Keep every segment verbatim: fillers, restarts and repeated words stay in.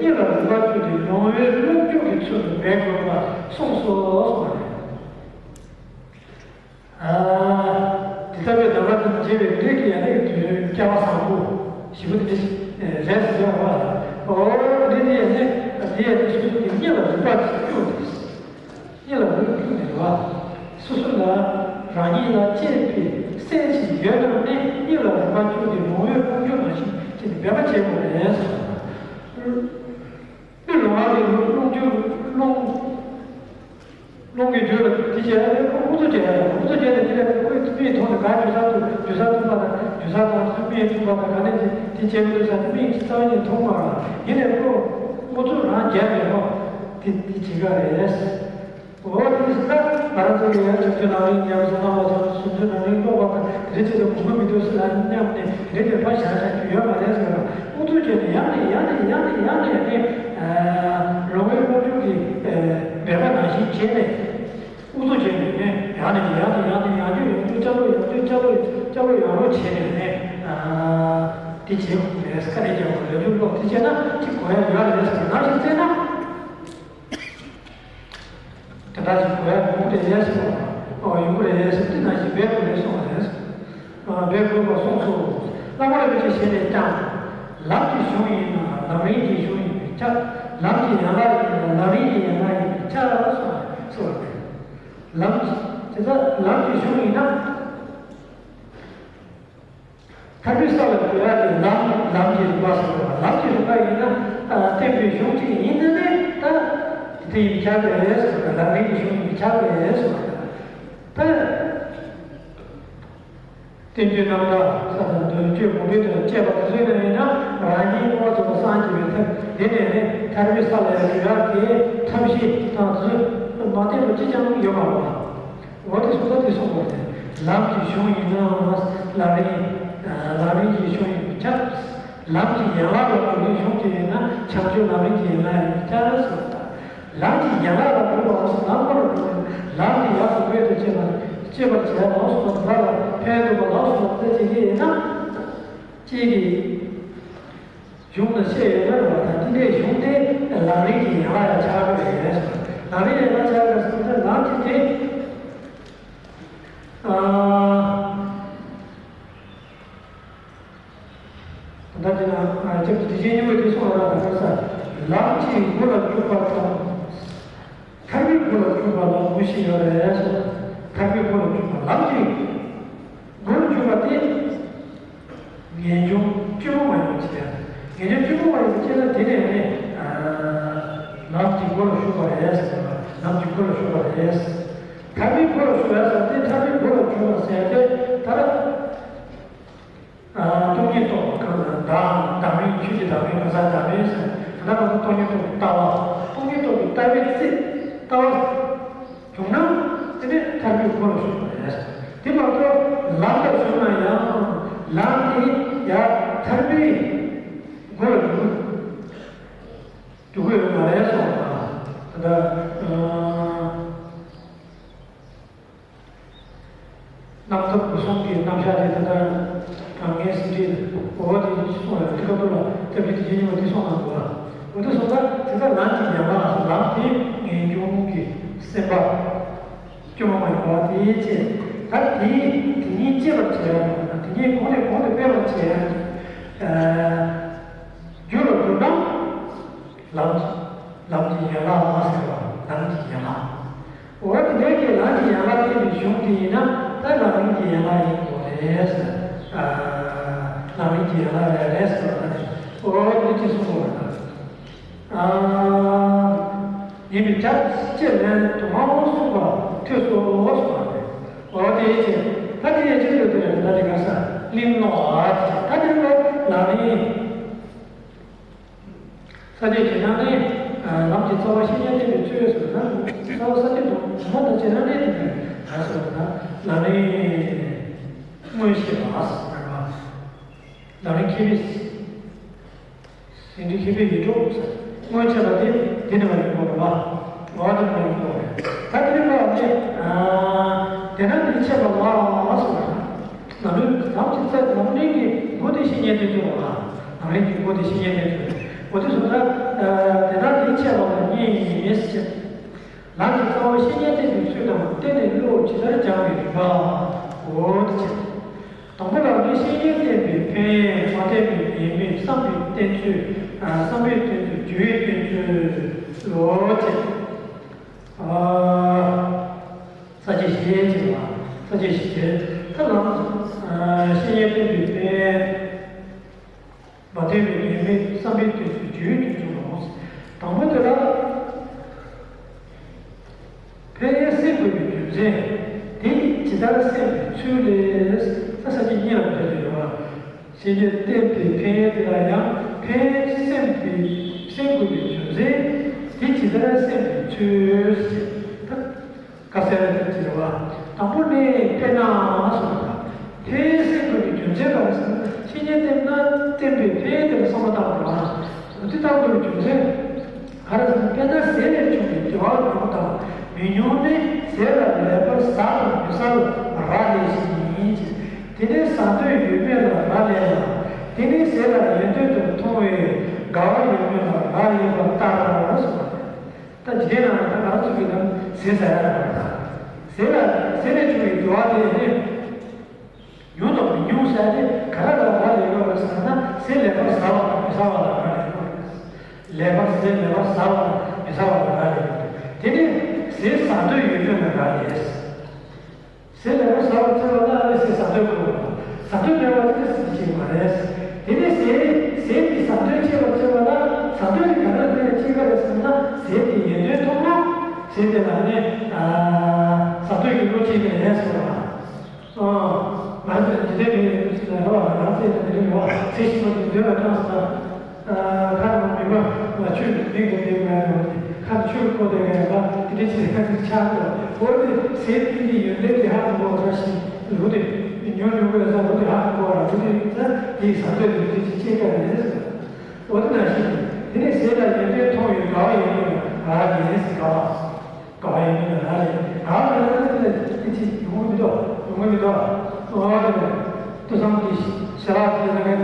གཉིད་ལ་རིམ་པ་བཅུག་སྟེ་ལོང་བའི་རླུང་རྒྱུ་གི་ཚུལ་དུ་འབད་དགོས་པར་གསུངས་སོ་གསུངས་པ་རེད། ཨ། འདི་ལྟ་བུའི་ལམ་པ་དང་བཅས་པའི་འབྲས་ཀྱི་ཡང་ནི་དུས་སྐལ་བ་བཟང་པོ་ཞིག་པོ་དེ་འདྲ་ཞིག་རེད་ཟེར་བ་ལ། འོ་འདི་དེ་ཡང་ནི་དེ་ཡང་ནི་སོ་སོ་གི་གཉིད་ལ་རིམ་པ་ཅིག་བཅུག་སྟེ། གཉིད་ལ་རིམ་བཅུག་ནས་རེད་བ། སོ་སོ་ལ་རང་ཉིད་ལ་གཅེས་པའི་སེམས་ཤིག་ཡོད་ན་ནི་གཉིད་ལ་རིམ་པ་བཅུག་སྟེ་ལོང་བའི་རླུང་རྒྱུ་ནང་བཞིན་བྱས་ནས་འབད་པ་བྱེད་དགོས་རེད་ཟེར་བ། མི་ལོང་བ་གི་རླུང་རྒྱུ་རླུང་རླུང་གི་རྒྱུ་ལ་དེ་བྱས་ན་ཁོ་ཨུ་ཚུགས་བྱས་ཡ། ཨུ་ཚུགས་བྱས་ནས་དེ་ལས་ཁོས་མིག་མཐོང་ནས་ག་འཇུ་ས་འདུག་འཇུ་ས་འདུག་པ་དང་འཇུ་ས་དང་མིག་མཐོང་པ་དང་ག་ནས་དེ་དེ་བྱས་མི་འདུག་ས་དེ་མིག་རྩ་བ་ཉིད་མཐོང་མ་རེད། ཡིན་ནའི་ཁོ་ཨུ་ཚུགས་རང་རྒྱབ་ནས་ཁོ་དེ་དེ་བྱེད་ག་རེད། འོ་དེ་ཟེར་ན་ང་རང་ཚོ་གི་ཡང་བྱང་ཆུབ་ལམ་རིམ་ཉམས་སུ་བླང་བ་དང་བྱང་ཆུབ་ལམ་རིམ་ཀློག་པ་དང་དེ་འདྲ་བྱས་ཏེ་དགོངས་པ་མི་འདུག་ཟེར་ན་སྙམ་ནས་དེ་འདྲ་བྱས་ཕར་བཞག་བཞག་རྒྱུ་ཡོད་མ་རེད་ཟེར་བ། ཨུ་ཚུགས་བྱས་ནས་ཡང་ནས་ཡང་ནས་ཡང་ནས་ཡང་ནས་ནས་ལོང་བའི་རླུང་རྒྱུ་གི་འབད་པ་ནང་བཞིན་བྱས་ནས་ཨུ་ཚུགས་བྱས་ནས་ནས་ཡང་ནས་ཡང་ནས་ཡང་ནས་ཡང་རྒྱུ་ཡང་རྒྱུ་བསྐྱར་ལོག་ཡང་རྒྱུ་བསྐྱར་ལོག་བསྐྱར་ལོག་ཡང་རྒྱུ་བྱས་ནས་ནས་དེ་བྱེད་དགོས་རེད། ཁ་ནས་ཀྱང་ལས་རྒྱུ་ལོག་དེ་བྱས་ན་ཅིག་གོ་ཡ་ཡོད་རེད་ཟེར་ནང་བཞིན་བཙལ་ན། དེ་འདྲ་ཞིག་གོ་ཡ་ཡོང་གི་རེད་ཟེར་བ། ཨོ་ཡོང་གི་རེད་ཟེར་དེ་ནང་བཞིན་འབད་དགོས་རེད་གསུངས་པ་རེད། ཨ་འབད་དགོས་པར་གསུངས་སོ། བླ་མ་རིན་པོ་ཆེ་ཞལ་ནས་ཀྱང་། ལམ་གྱི་གཞུང་ཡིན་ན་ལམ་རིམ་གྱི་གཞུང་ཡིན་པས་ཁྱབ། ལམ་གྱི་ཡན་ལག་ཡིན་ན་ལམ་རིམ་གྱི་ཡན་ལག་ཡིན་པས་ཁྱབ་གསུངས་པ་རེད། ལམ་གྱི་དེ་ལྟར་ལམ་གྱི་གཞུང་ཡིན་ན། ཐར་པའི་ས་ལ་འགྲོ་ཡག་གི་ལམ་ལམ་གྱི་རིམ་པ་ཟེར་བ། ལམ་གྱི་རིམ་པ་ཡིན་ན་བསྟན་པའི་གཞུང་གཅིག་ཡིན་ན་ནི་ད་དེ་ཡིན་ཁྱབ་པ་རེད་ཟེར་བ། ལམ་རིམ་གྱི་གཞུང་ཡིན་ཁྱབ་པ་རེད་ཟེར་བ། ད་བསྟན་བཅོས་རྣམ་ཐར་ས་དང་འདོན་བཅོས་མུ་སྤེལ་དང་བཅས་པ་དེ་ཚོ་ཡིན་ན་རང་ཉིད་དངོས་སུ་སངས་རྒྱས་པའི་ཐབས་དེ་ནས་ནི་ཐར་པའི་ས་ལ་འགྲོ་ཡག་གི་ཐབས་ཤེས་དང་དེ་ཚོ་མ་བསྟན་པ་གཅིག་ཀྱང་ཡོད་མ་རེད། འོ་དེ་སོང་ཙང་དེ་གསུངས་པ་རེད། ལམ་གྱི་གཞུང་ཡིན་ན་ལམ་རིམ། ལམ་རིམ་གྱི་གཞུང་ཡིན་པས་ཁྱབ། ལམ་གྱི་ཡན་ལག་ལ་འགྲོ་བའི་གཞུང་དེ་ཡིན་ན་བྱང་ཆུབ་ལམ་རིམ་གྱི་ཡན་ལག་ཡིན་པས་ཁྱབ་ཟེར་བ། ལམ་གྱི་ཡན་ལག་ལ་འགྲོ་བ་ལམ་ཁོ་ལ་འགྲོ་བའི་ལམ་གྱི་ཡག་ཏུ་བཀོད་དུ་བྱེད་པ་སྐྱེད་པར་བྱས་ལམ་སོགས་པ་དེ་དག་ལ་ཕན་འདོགས་པ་ལམ་སོགས་པ་དེ་བྱེད་ཀྱི་ཡིན་ན། ཅིག་གིས། གཞུང་ལ་བཤད་ཡོད་ན་རེད་བ། ད་དེ་འདྲའི་གཞུང་དེ་ལམ་རིམ་གྱི་ཡན་ལག་ལ་ཆགས་ཀྱི་རེད་ཟེར། ལམ་རིམ་ཡན་ལག་ཆགས་ཀྱི་རེད་ཟེར་ན་ལམ་གྱི་དེ། ཨ། ད་དེ་ན་སྐྱབས་རྗེ་དྲིན་ཅན་སྙིང་པོས་དེ་གསུངས་པ་རེད། ད་ག་ས་ལམ་གྱི་མགོ་ལ་འཇུག་པ་དང་། ཐར་པའི་མགོ་ལ་འཇུག་པ་ལ་ངོ་ཤེས་ཡོད་རེད་ཟེར། ཐར་པའི་མགོ་ལ་འཇུག་པ་ལམ་གྱི་མགོ་ལ་འཇུག་པ་དེ། ངེས་འབྱུང་བཅོས་མ་ཡིན་པ་བྱས། ངེས་འབྱུང་བཅོས་མ་ཡིན་པ་བྱས་ན་དེ་ནས་ནི་ལམ་གྱི་མགོ་ལ་ཞུགས་པ་རེད་ཟེར་བ། ལམ་གྱི་མགོ་ལ་ཞུགས་པ་རེད། ཐར་པའི་མགོ་ལ་ཞུགས་པ་ཟེར་དེ་ཐར་པའི་མགོ་ལ་ཞུགས་པ་ཟེར་དེ་ད་ར། སྟོང་ཉིད་རྟོགས་པའི་གང་ཟག་བདག་བདག་མེད་ཆོས་ཀྱི་བདག་མེད་གང་ཟག་བདག་མེད་ཟེར། ད་ལྟ་ང་ཚོ་སྟོང་ཉིད་རྟོགས་པའི་ལྟ་བ། སྟོང་ཉིད་རྟོགས་པའི་ལྟ་བའི་རྩིས་ལྟ་བ་བྱུང་ན་དེ་ནས་ཐར་པའི་མགོ་ལ་ཞུགས་པ་རེད། དེ་མ་གཏོགས་ལམ་ལ་ཞུགས་ན་ཡང་ལམ་དེ་ཡང་ཐར་པའི་མགོ་ལ་ཞུགས་འགྲོ་གི་ཡོད་མ་རེད་གསུངས་པ། ད་ལྟ། རྣམ་ཐར་སྐུ་གསུང་གི་རྣམ་གཞག་དེ་ད་ལྟ་ངས་ཟིན་བྲིས་འོ་དེ་གསུངས་ཡོད། དེ་སྐབས་ཐོག་ལ་སྐྱབས་རྗེ་དྲིན་ཅན་སྙིང་པོ་དེ་གསུངས་གནང་འདུག་ལ། འོ་དེ་སོང་ཙང་དེ་ལྟར་ལམ་གྱི་ཡན་ལག་ལམ་དེ་ངེས་འབྱུང་གི་སེམས་པ་བཅོས་མ་ཡིན་པ་དེའི་ཆེད་ད་དེ་དེ་ཉིད་སྐྱེད་པར་བྱེད་ཡ་དང་དེ་ཉིད་གོང་ནས་གོང་དུ་སྤེལ་བར་བྱེད་ཡ་རྒྱུ་ལ་གྱུར་ན། ལམ་ལམ་གྱི་ཡན་ལག་ཟེར་བ་ལམ་གྱི་ཡན་ལག་འོ་དེ་འདྲའི་གི་ལམ་གྱི་ཡན་ལག་བསྟན་པའི་གཞུང་དེ་ཡིན་ན་ད་ལམ་རིམ་གྱི་ཡན་ལག་ཡིན་དགོས་རེད་ཟེར། ལམ་རིམ་གྱི་ཡན་ལག་རེད་རེད་ཟེར་བ་ད་འོ་དེ་ཅི་གསུང་དགོས་རེད། ཡིན་པའི་ཆ་ཅེས་ལན་དུ་མ་འོངས་གསུངས་པ་ཐོས་སོ་གསུངས་པ་རེད། འོ་དེའི་ཕྱིར་ད་དེ་ཡན་ཆད་ཡོད་དེ་རེད། ད་དེ་ག་ས་གླིང་ནོ་ཨ་ད་དེ་ལོ་ལམ་རིམ། ས་བཅད་བྱས་ན་ནི། ལམ་གྱི་རྩ་བ་བཤེས་གཉེན་བསྟེན་པའི་ཚུལ་ཟེར་ན། རྩ་བ་ས་བཅད་དུ་མ་དང་བྱས་ན་ནི། ད་ཟེར་ན་ལམ་རིམ་དངོས་བཤད་པ་ཟེར་བ། ལམ་རིམ་མཁས་པའི་ཟིན་བྲིས་མཁས་པའི་ཡིད་འཕྲོག་ཟེར། དངོས་བཤད་པ་དེ་དེ་ནི་མ་ཡིན་པ་རེད་པ། འོ་དེ་ནི་མ་ཡིན་པ་རེད། ད་དེ་ནི་ལ་ནི། དེ་ན་ནི་འཆད་པ་ལ་ཟེར་བ། ལམ་རིམ་ལམ་གྱི་རྩ་ལམ་རིམ་གྱི་སྒོ་དེ་བཤེས་གཉེན་བསྟེན་ཚུལ་ལ། ལམ་རིམ་གྱི་སྒོ་དེ་བཤེས་གཉེན་བསྟེན་ཚུལ། འོ་དེ་སོང་ཙང་། དེ་དག་གིས་འཆད་པ་ལ་གཉིས་ཞེས། ལམ་གྱི་རྩ་བ་བཤེས་གཉེན་བསྟེན་པའི་ཚུལ་དང་། བསྟེན་ནས་བསླུ་བ་ཇི་ལྟར་སྦྱང་བའི་རིམ་པ། འོ་དེ་བྱས། དང་པོ་ལ་ནི་བཤེས་གཉེན་བསྟེན་པའི་ཕན་ཡོན། མ་བསྟེན་པའི་ཉེས་དམིགས། བསམ་པའི་བསྟེན་ཚུལ། བསམ་པའི་བསྟེན་ཚུལ། རྒྱུ་ཡི་བསྟེན་ཚུལ། འོ་དེ་བྱས། ས་བཅད་བཞི་བྱས་པ། ས་བཅད་བཞི་བྱས། ད་ལམ། བཤེས་གཉེན་བསྟེན་པའི་ཕན་ཡོན། མ་བསྟེན་པའི་ཉེས་དམིགས། བསམ་པའི་བསྟེན་ཚུལ། རྒྱུའི་བསྟེན་ཚུལ་ལ། དང་པོ་དེ་ལ། ཕན་ཡོན་སེལ་དགོས་པའི་རྒྱུ་མཚན། དེ་ཇི་ལྟར་སེལ་བའི་ཚུལ་ལས། ས་ས་བཅད་གཉིས་ལ་འབྲེལ་ཏེ་ཡོད་པ། བཤེས་གཉེན་བསྟེན་པའི་ཕན་ཡོན་དེ་ལ་ཡང་ཕན་ཡོན་སེལ་བའི་སེལ་དགོས་པའི་རྒྱུ་མཚན། དེ་ཇི་ལྟར་སེལ་བའི་ཚུལ། ད། དཀའ་སེལ་རེད་ཟེར་བ། དང་པོ་ནི་དཔེར་ན་གསུངས་པ། ཕན་ཡོན་སེལ་དགོས་པའི་རྒྱུ་མཚན་ག་རེ་ཟེར་ན། བཤེས་གཉེན་བསྟེན་ན་བསྟེན་པའི་ཕན་ཡོན་དེ་ལ་བསམ་བློ་བཏང་དགོས་པ། འོ་དེ་བཏང་དགོས་པའི་རྒྱུ་མཚན་ག་རེ་ཟེར་ན། དཔེར་ན་ཟས་ལས་བྱུང་བའི་བདེ་བ་ཉུང་དང་མི་ཉུང་ནི། ཟས་ལ་ལེགས་པར་ཟ་དང་མི་ཟ་ལ་རག་ལས་ཤིང་ཡིན། དེ་ནི་ཟ་འདོད་ཡོད་མེད་ལ་རག་ལས་ལ། དེ་ནི་ཟས་ལ་ཡོན་ཏན་དུ་མཐོང་བས་དགའ་བ་ཡོད་མེད་ལ་རག་ལས་པ་ལྟར་གསུངས་པ། ད་འཇིག་རྟེན་ནང་ད་ང་རང་ཚོ་གི་ནང་ཟས་ཟ་ཡ་རེད་པ། ཟས་ལ་ཟས་ལས་བྱུང་བའི་བདེ་བ་དེ་ནི་ཉུང་དང་མི་ཉུང་ཟེར་ཏེ་ག་རེ་ལ་རག་ལས་ཡོད་རེད་ཟེར་ན། ཟས་ལེགས་པར་ཟ་བ་དང་མི་ཟ་བ་ལ་རག་ལས་ཡོད་རེད། ལེགས་པར་ཟས་ལེགས་པར་ཟ་བ་དང་མི་ཟ་བ་ལ་རག་ལས་ཡོད་རེད། དེ་ནི་ཟས་ཟ་འདོད་ཡོད་མེད་ལ་རག་ལས། ཟས་ལེགས་པར་ཟ་བར་བརྩོན་པ་ལ་ཨ་ནི་ཟས་ཟ་འདོད་དགོས་པ། ཟ་འདོད་མེད་པ་དེ་ཟས་ཤེས་མ་རེད། དེ་ནས་ཟས་ཟས་དེ་ཟ་འདོད་སྐྱེ་བར་བྱེད་པ་ལ། ཟ་འདོད་དེ་ག་ནས་ལྡན་ཅིག་ག་རེད་ཟེར་ན། ཟས་དེ་ཡོན་ཏན་མཐོང་ན་ཟས་དེ་ལ་ནི་ཟ་འདོད་ཀྱི་བློ་སྐྱེ་གི་རེད་ཟེར་བ། ཨ། ང་ཚོས་འདི་འདྲའི་མི་ཡོད་ཟེར་ན་རེད་བ། ང་ཚོས་འདི་འདྲའི་མི་བ་ཟས་ཤེས་པ་དེ་འདོད་པ་དྲངས་ཟེར། ཁ་ནང་མི་མ་ལ་ཆོས་ཀྱི་མིང་དུ་མིང་མ་ཡང་ཁ་ཆོས་ཀྱི་ཁོ་དེ་ཡང་ལ་དེ་འདྲ་ཆེ་ཁ་ཅིག་ཆགས་འགྲོ། འོ་དེ་ཟས་དེ་གི་ཡོན་ཏན་དེ་ཧ་གོ་བ་ཞིག་ལུགས་དེ་ཉོ་ཉོ་དགོས་ས་ལུགས་དེ་ཧ་གོ་བ་ལ་ལུགས་དེ་ད་དེའི་ཟ་འདོད་དེ་དེ་ཅི་སྐྱེ་ག་རེད་ཟེར། འོ་དེ་ནང་བཞིན་དེ་ནས་ཟས་ལ་ཡོན་ཏན་མཐོང་བའི་དགའ་བ་ཡོད་མེད་ལ་རག་ལས་ཟེར། དགའ་བ། དགའ་བ་ཡིན་མིན་ལ་རག་ལས། དགའ་བ་མེད་ན་དེ་ལ་དེ་ཅི་ཡོང་གི་མི་འདུག་ཡོང་གི་མི་འདུག་འོ་དེ་ནས་ཐོས་བསམ་གྱི་ཞལ་ལག་དེ་ལ་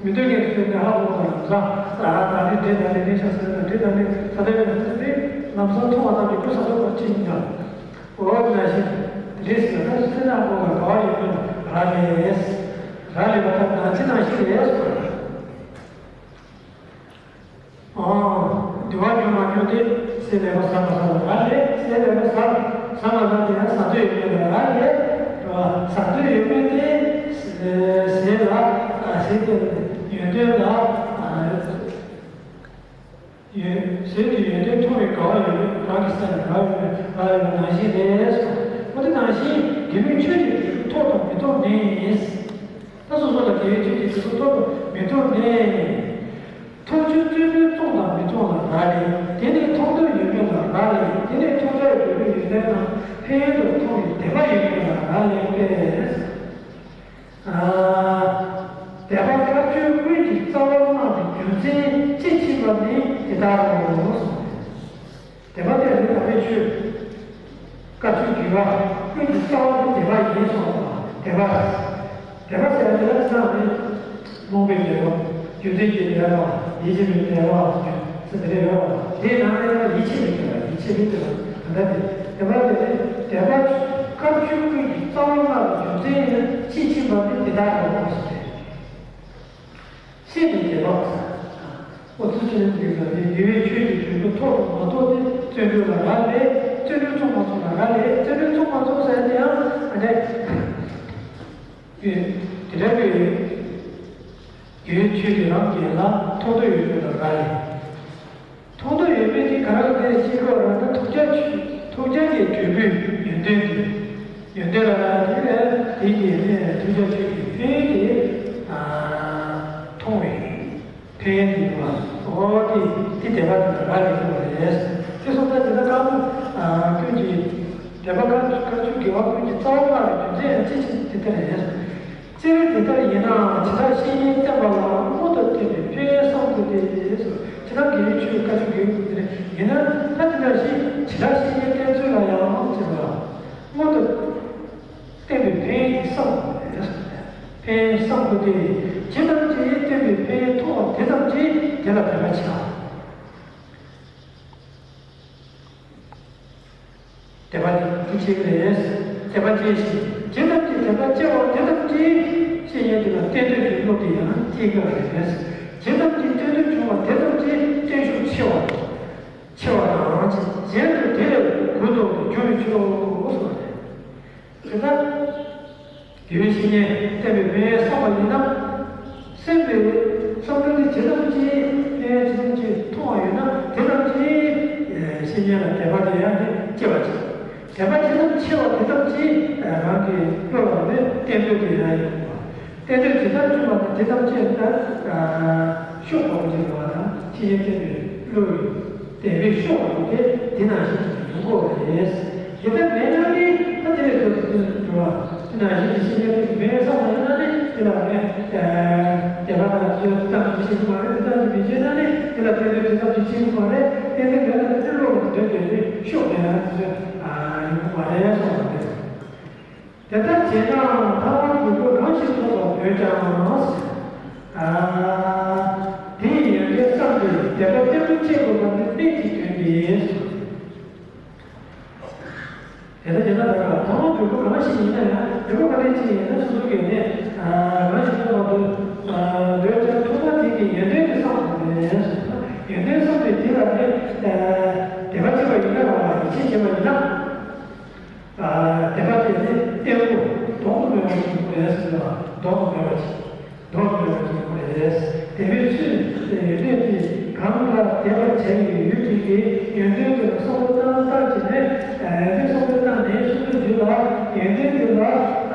མི་འདོད་མཁན་ཚོས་ནི་ཧ་གོ་དང་། ལམ་སང་ཨ་ད་ནི་འདྲེ་ད་ནི་འདྲེ་ཤ་ཟ་ན་འདྲེ་ད་ནི་ད་ལྟ་ཡོད་ན་ད་ནི་ལམ་སང་མཐོང་བ་ཙམ་གྱིས་ཀུན་བཟང་པོ་ཅི་ཡིན་ཀྱང་། འོ་དེ་ནང་བཞིན་འདྲེ་ཟེར་ན་ད་སེམས་ནང་ཧ་གོ་དང་དགའ་བ་ཡིན་མིན་ལ་རག་ལས། རག་ལས་པ་ལྟར་ན་ཅི་ནང་བཞིན་རེད་གསུངས། ཨང་། བདེ་བ་ཉུང་མ་ཉུང་དེ་ཟས་ལེགས་པར་ཟ་མ་ཟ་ལ་རག་ལས། ཟས་ལེགས་པར་ཟ་ཟ་མ་ཟ་དེ་ཡང་ཟ་འདོད་ཡོད་མེད་ལ་རག་ལས། ཟ་འདོད་ཡོད་མེད་དེ་ཟས་ལ་ཟས་དེ་ཡོན་ཏན་ལ་ཡོད། ཟས་དེ་ཡོན་ཏན་མཐོང་བའི་དགའ་བ་ཡོད་མེད་རང་གི་སེམས་ལ་རག་ཡོད་མེད་རག་ཡོད་པ་ནང་བཞིན་རེད། འོ་དེ་ནང་བཞིན་དགེ་བའི་ཆོས་ཀྱི་འབྲས་བུ་ཐོབ་དང་མི་ཐོབ་ནི། ད་སོ་སོ་ལ་དགེ་བའི་ཆོས་ཀྱི་འབྲས་བུ་ཐོབ་དང་མི་ཐོབ་ནས། ཐོབ་ཕྱིར་བརྩོན་འགྲུས་བརྩོངས་དང་མི་བརྩོངས་ལ་རག་ལས། དེ་ནས་ཐོབ་འདོད་ཡོད་མེད་ལ་རག་ལས། དེ་ནས་ཐོབ་བྱ་ཡི་འབྲས་བུའི་ཡོན་ཏན་དང་ཕན་ཡོན་དུ་མཐོང་བའི་དད་པ་ཡོད་མེད་ལ་རག་ལས་པས། ཨ། དད་པ་དཀར་ཆོས་ཀུན་གྱི་རྩ་བར་བསྔགས་པའི་རྒྱུ་མཚན་དཔྱིས་ཕྱིན་པ་ནི་འདི་ལྟར་རོ། དད་པ་དེ་རེད། དམ་པའི་ཆོས་དཀར་ཆོས་དགེ་བ་ཀུན་གྱི་རྩ་བ་དེ་དད་པ་ཡིན་གསུངས་པ། དད་པ། དད་པ་ཟེར་ཡ་དེ་ལ་ཚང་མས་རྨོངས་པའི་དད་པ། རྒྱུ་མཚན་གྱི་དད་པ། ཡིད་ཆེས་པའི་དད་པ་ཟེར་དེ་འདྲ་ཡོད་པ། དེའི་ནང་ནས་ཡང་ཡིད་ཆེས་པའི་དད་པ། ཡིད་ཆེས་པའི་དད་པ་ད་ལྟ་དེ་དད་པ་དེ་ནི་དད་པ་དཀར་ཆོས་ཀུན་གྱི་རྩ་བ་བསྔགས་པའི་རྒྱུ་མཚན་ཡིན་ན་དཔྱིས་ཕྱིན་པ་ནི་འདི་ལྟར་རོ་ཞེས་པས། ཤེས་པའི་དད་པ། ཨོ་ཚུལ་ཆེན་པོའི་ལ་དེ་དགེ་བའི་ཆོས་ཀྱི་འབྲས་བུ་ཐོབ་དང་མ་ཐོབ་དེ་བརྩོན་འགྲུས་ལ་རག་ལས། བརྩོན་འགྲུས་བརྩོངས་མ་བརྩོངས་ལ་རག་ལས། བརྩོན་འགྲུས་བརྩོངས་མ་བརྩོངས་ཟེར་དེ་ཡང་ཨ་ནི། དེ་འདྲ་བའི་དགེ་བའི་ཆོས་ཀྱི་རང་གི་ལ་ཐོབ་འདོད་ཡོད་པ་ལ་རག་ལས། ཐོབ་འདོད་ཡོད་མེད་དེ་ག་རེ་ལ་དེ་ཤེས་དགོས་རེད་ན། ཐོབ་བྱ་ཆོས། ཐོབ་བྱ་གི་འབྲས་བུའི་ཡོན་ཏན་དེ། ཡོན་ཏན་ལ་རག་དེ་ལས་དེ་གི་ནས་ཐོབ་བྱ་ཆོས་ཀྱི་ཕན་ཡོན་དེ་མཐོང་བས། ཕན་ཡོན་དེ་ཡོད་པ། འོ་དེ་དེ་དད་པ་དེ་ལ་རག་ལས་ཐུབ་པ་རེད། དེ་སོང་ཙང་དེ་ལྟར་དཀར་པོ་ཀུན་གྱི་དད་པ་དཀར་དཀར་ཆོས་དགེ་བ་ཀུན་གྱི་རྩ་བ་བསྔགས་པའི་རྒྱུ་མཚན་ཡང་དཔྱིས་ཕྱིན་དེ་ལྟར་རེད། སྤྱིར་དེ་ལྟར་ཡིན་ནའང་། བྱེ་བྲག་བཤེས་གཉེན་བསྟེན་པ་ལའང་། སྔོན་དུ་བསྟེན་པའི་ཕན་ཡོན་བསམ་དགོས་ཏེ། ཟེར། བྱེ་བྲག་དགེ་བའི་ཆོས་དཀར་ཆོས་དགེ་བའི་ཀུན་དེ་ཡིན་ན། ད་དེ་འདྲ་ཞིག་བྱེ་བྲག་བཤེས་གཉེན་བསྟེན་ཚུལ་ལ་ཡང་ཟེར་བ། སྔོན་དུ་བསྟེན་པའི་ཕན་ཡོན་བསམ་དགོས་ཏེ། ཕན་ཡོན་བསམ་དགོས་ཏེ། ཇི་ཙམ་གྱིས་བསྟེན་པའི་ཕན་ཡོན་མཐོང་བ་དེ་ཙམ་གྱིས། དེ་ དེ་ལ་དད་པ་བྱ། དད་པ་དེ་སྐྱེ་གི་རེད། དད་པ་སྐྱེ་ཞིང་། ཇི་ལྟར་གྱི་དད་པ་སྐྱེ་བ་དེ་ཙམ་གྱིས་བཤེས་གཉེན་དེ་ལ་བསྟེན་འདོད་ཀྱི་བློ་དེ་ཡང་སྐྱེ་གི་རེད། ཇི་ཙམ་གྱིས་བསྟེན་འདོད་བྱུང་བ་དེ་ཙམ་གྱིས་བརྟན་ཤུགས་ཆེ་བ་ཆེ་བ་དང་གཞན་དུ་དེ་ལས་གུ་དོག་ཏུ་འགྱུར་བའི་ཕྱིར་རོ་གསུངས་པ་རེད། དེ་ལྟར། དགེ་བའི་བཤེས་གཉེན་བསྟེན་པའི་དཔེ་བསམ་པ་ཡིན་ན། སེམས་པའི་བསམ་བློ་དེ་ཇི་ཙམ་གྱིས་ཕན་ཇི་ཙམ་གྱིས་མཐོང་བ་ཡོད་ན་དེ་ཙམ་གྱིས་བཤེས་གཉེན་ལ་དད་པ་དེ་ཡང་ནི་སྐྱེ་བ་ཅིག་དད་པ་ཇི་ཙམ་ཆེ་བ་དེ་ཙམ་གྱིས་རང་གི་བློ་ལ་ནི་བརྟན་པོ་དེ་ཡང་ཡོང་བ། བརྟན་པོ་ཇི་ཙམ་བྱུང་བ་དང་དེ་ཙམ་གྱིས་ད་ཤུགས་པ་ཅིག་ཡོང་བ་དང་ཕྱི་ཡི་བརྟན་པའི་བློ་ཡི་དད་པའི་ཤུགས་པ་དེ་དེ་ནང་བཞིན་གྱི་ཡོང་དགོས་པ་རེད། དེ་ལྟར་མེད་ན་ནི་ད་དེ་ལས་ལྡོག་ཏུ་འགྲོ་བ། དེ་ནང་བཞིན་གྱི་ཤེས་ཉེན་དེ་མེད་བསམ་པ་ཡིན་ན་ནི་དེ་ལ་ནི་དད་པ་དང་ཆོས་ཙམ་གྱིས་ཤེས་ཀྱི་མ་རེད། དེ་ཙམ་གྱིས་མི་བྱེད་ན་ནི་དེ་ལ་བརྟན་པོ་དེ་ཙམ་གྱིས་ཤེས་ཀྱི་མ་རེད། བརྟན་པོ་མེད་ན་དེ་བློ་ལ་འདོད་པའི་ནི་ཤུགས་མེད་ན་དེ་ཚོ་ཡོང་གི་མ་རེད་གསུངས་པ་རེད། དེ་ལྟར་བྱས་ན་ཐར་པ་དགོས་པ་གང་ཞིག་ཐོབ་པར་འདོད་ཀྱང་། དེ་ཡི་ཡོན་ཏན་བསམ་སྟེ་དད་པ་བརྟན་པོ་བྱེད་དགོས་པ་ནི་གནད་ཀྱི་དོན་ཏེ། དེ་ལྟར་བྱས་ན་ད་ག་ཐོག་མ་དུས་ཀུན་གང་ཞིག་ཡིན་ན་ཡང་དུས་ཀུན་ག་ནས་ཅིག་ཡིན་ན་སོ་སོ་གིས་ནི་གང་ཞིག་ཐོག་མ་དུ་འདོད་ཀྱང་ཐོག་མ་དེ་གི་ཡོན་ཏན་དེ་བསམ་དགོས་པས། ཡོན་ཏན་བསམ་པའི་དེ་ལ་ནི་དད་པ་བྱེད་པ་ཡིན་ན་རང་ལ་ཡིད་ཆེས་བྱེད་པ་ཡིན་ན། དད་པ་དེ་ནི་བརྟན་པོ་ལྡོག་ཏུ་མེད་པ་ཞིག་དགོས་པས་ཟེར་བ་ལྡོག་ཏུ་མེད་པ་ཞིག་ལྡོག་ཏུ་མེད་པ་ཞིག་དགོས་པས། དད་པའི་ཚུལ་དེ་ཡོན་ཏན་དེ་གང་ལ་དད་པར་བྱ་བའི་ཡུལ་དེ་གི་ཡོན་ཏན་དེ་ལ་བསམ་བློ་བཏང་བཏང་བྱས་ནས་ཡོན་ཏན་བསམ་བློ་བཏང་ནས་སོ་སོའི་རྒྱུད་ལ་ཡོན་ཏན་དེ་ལ་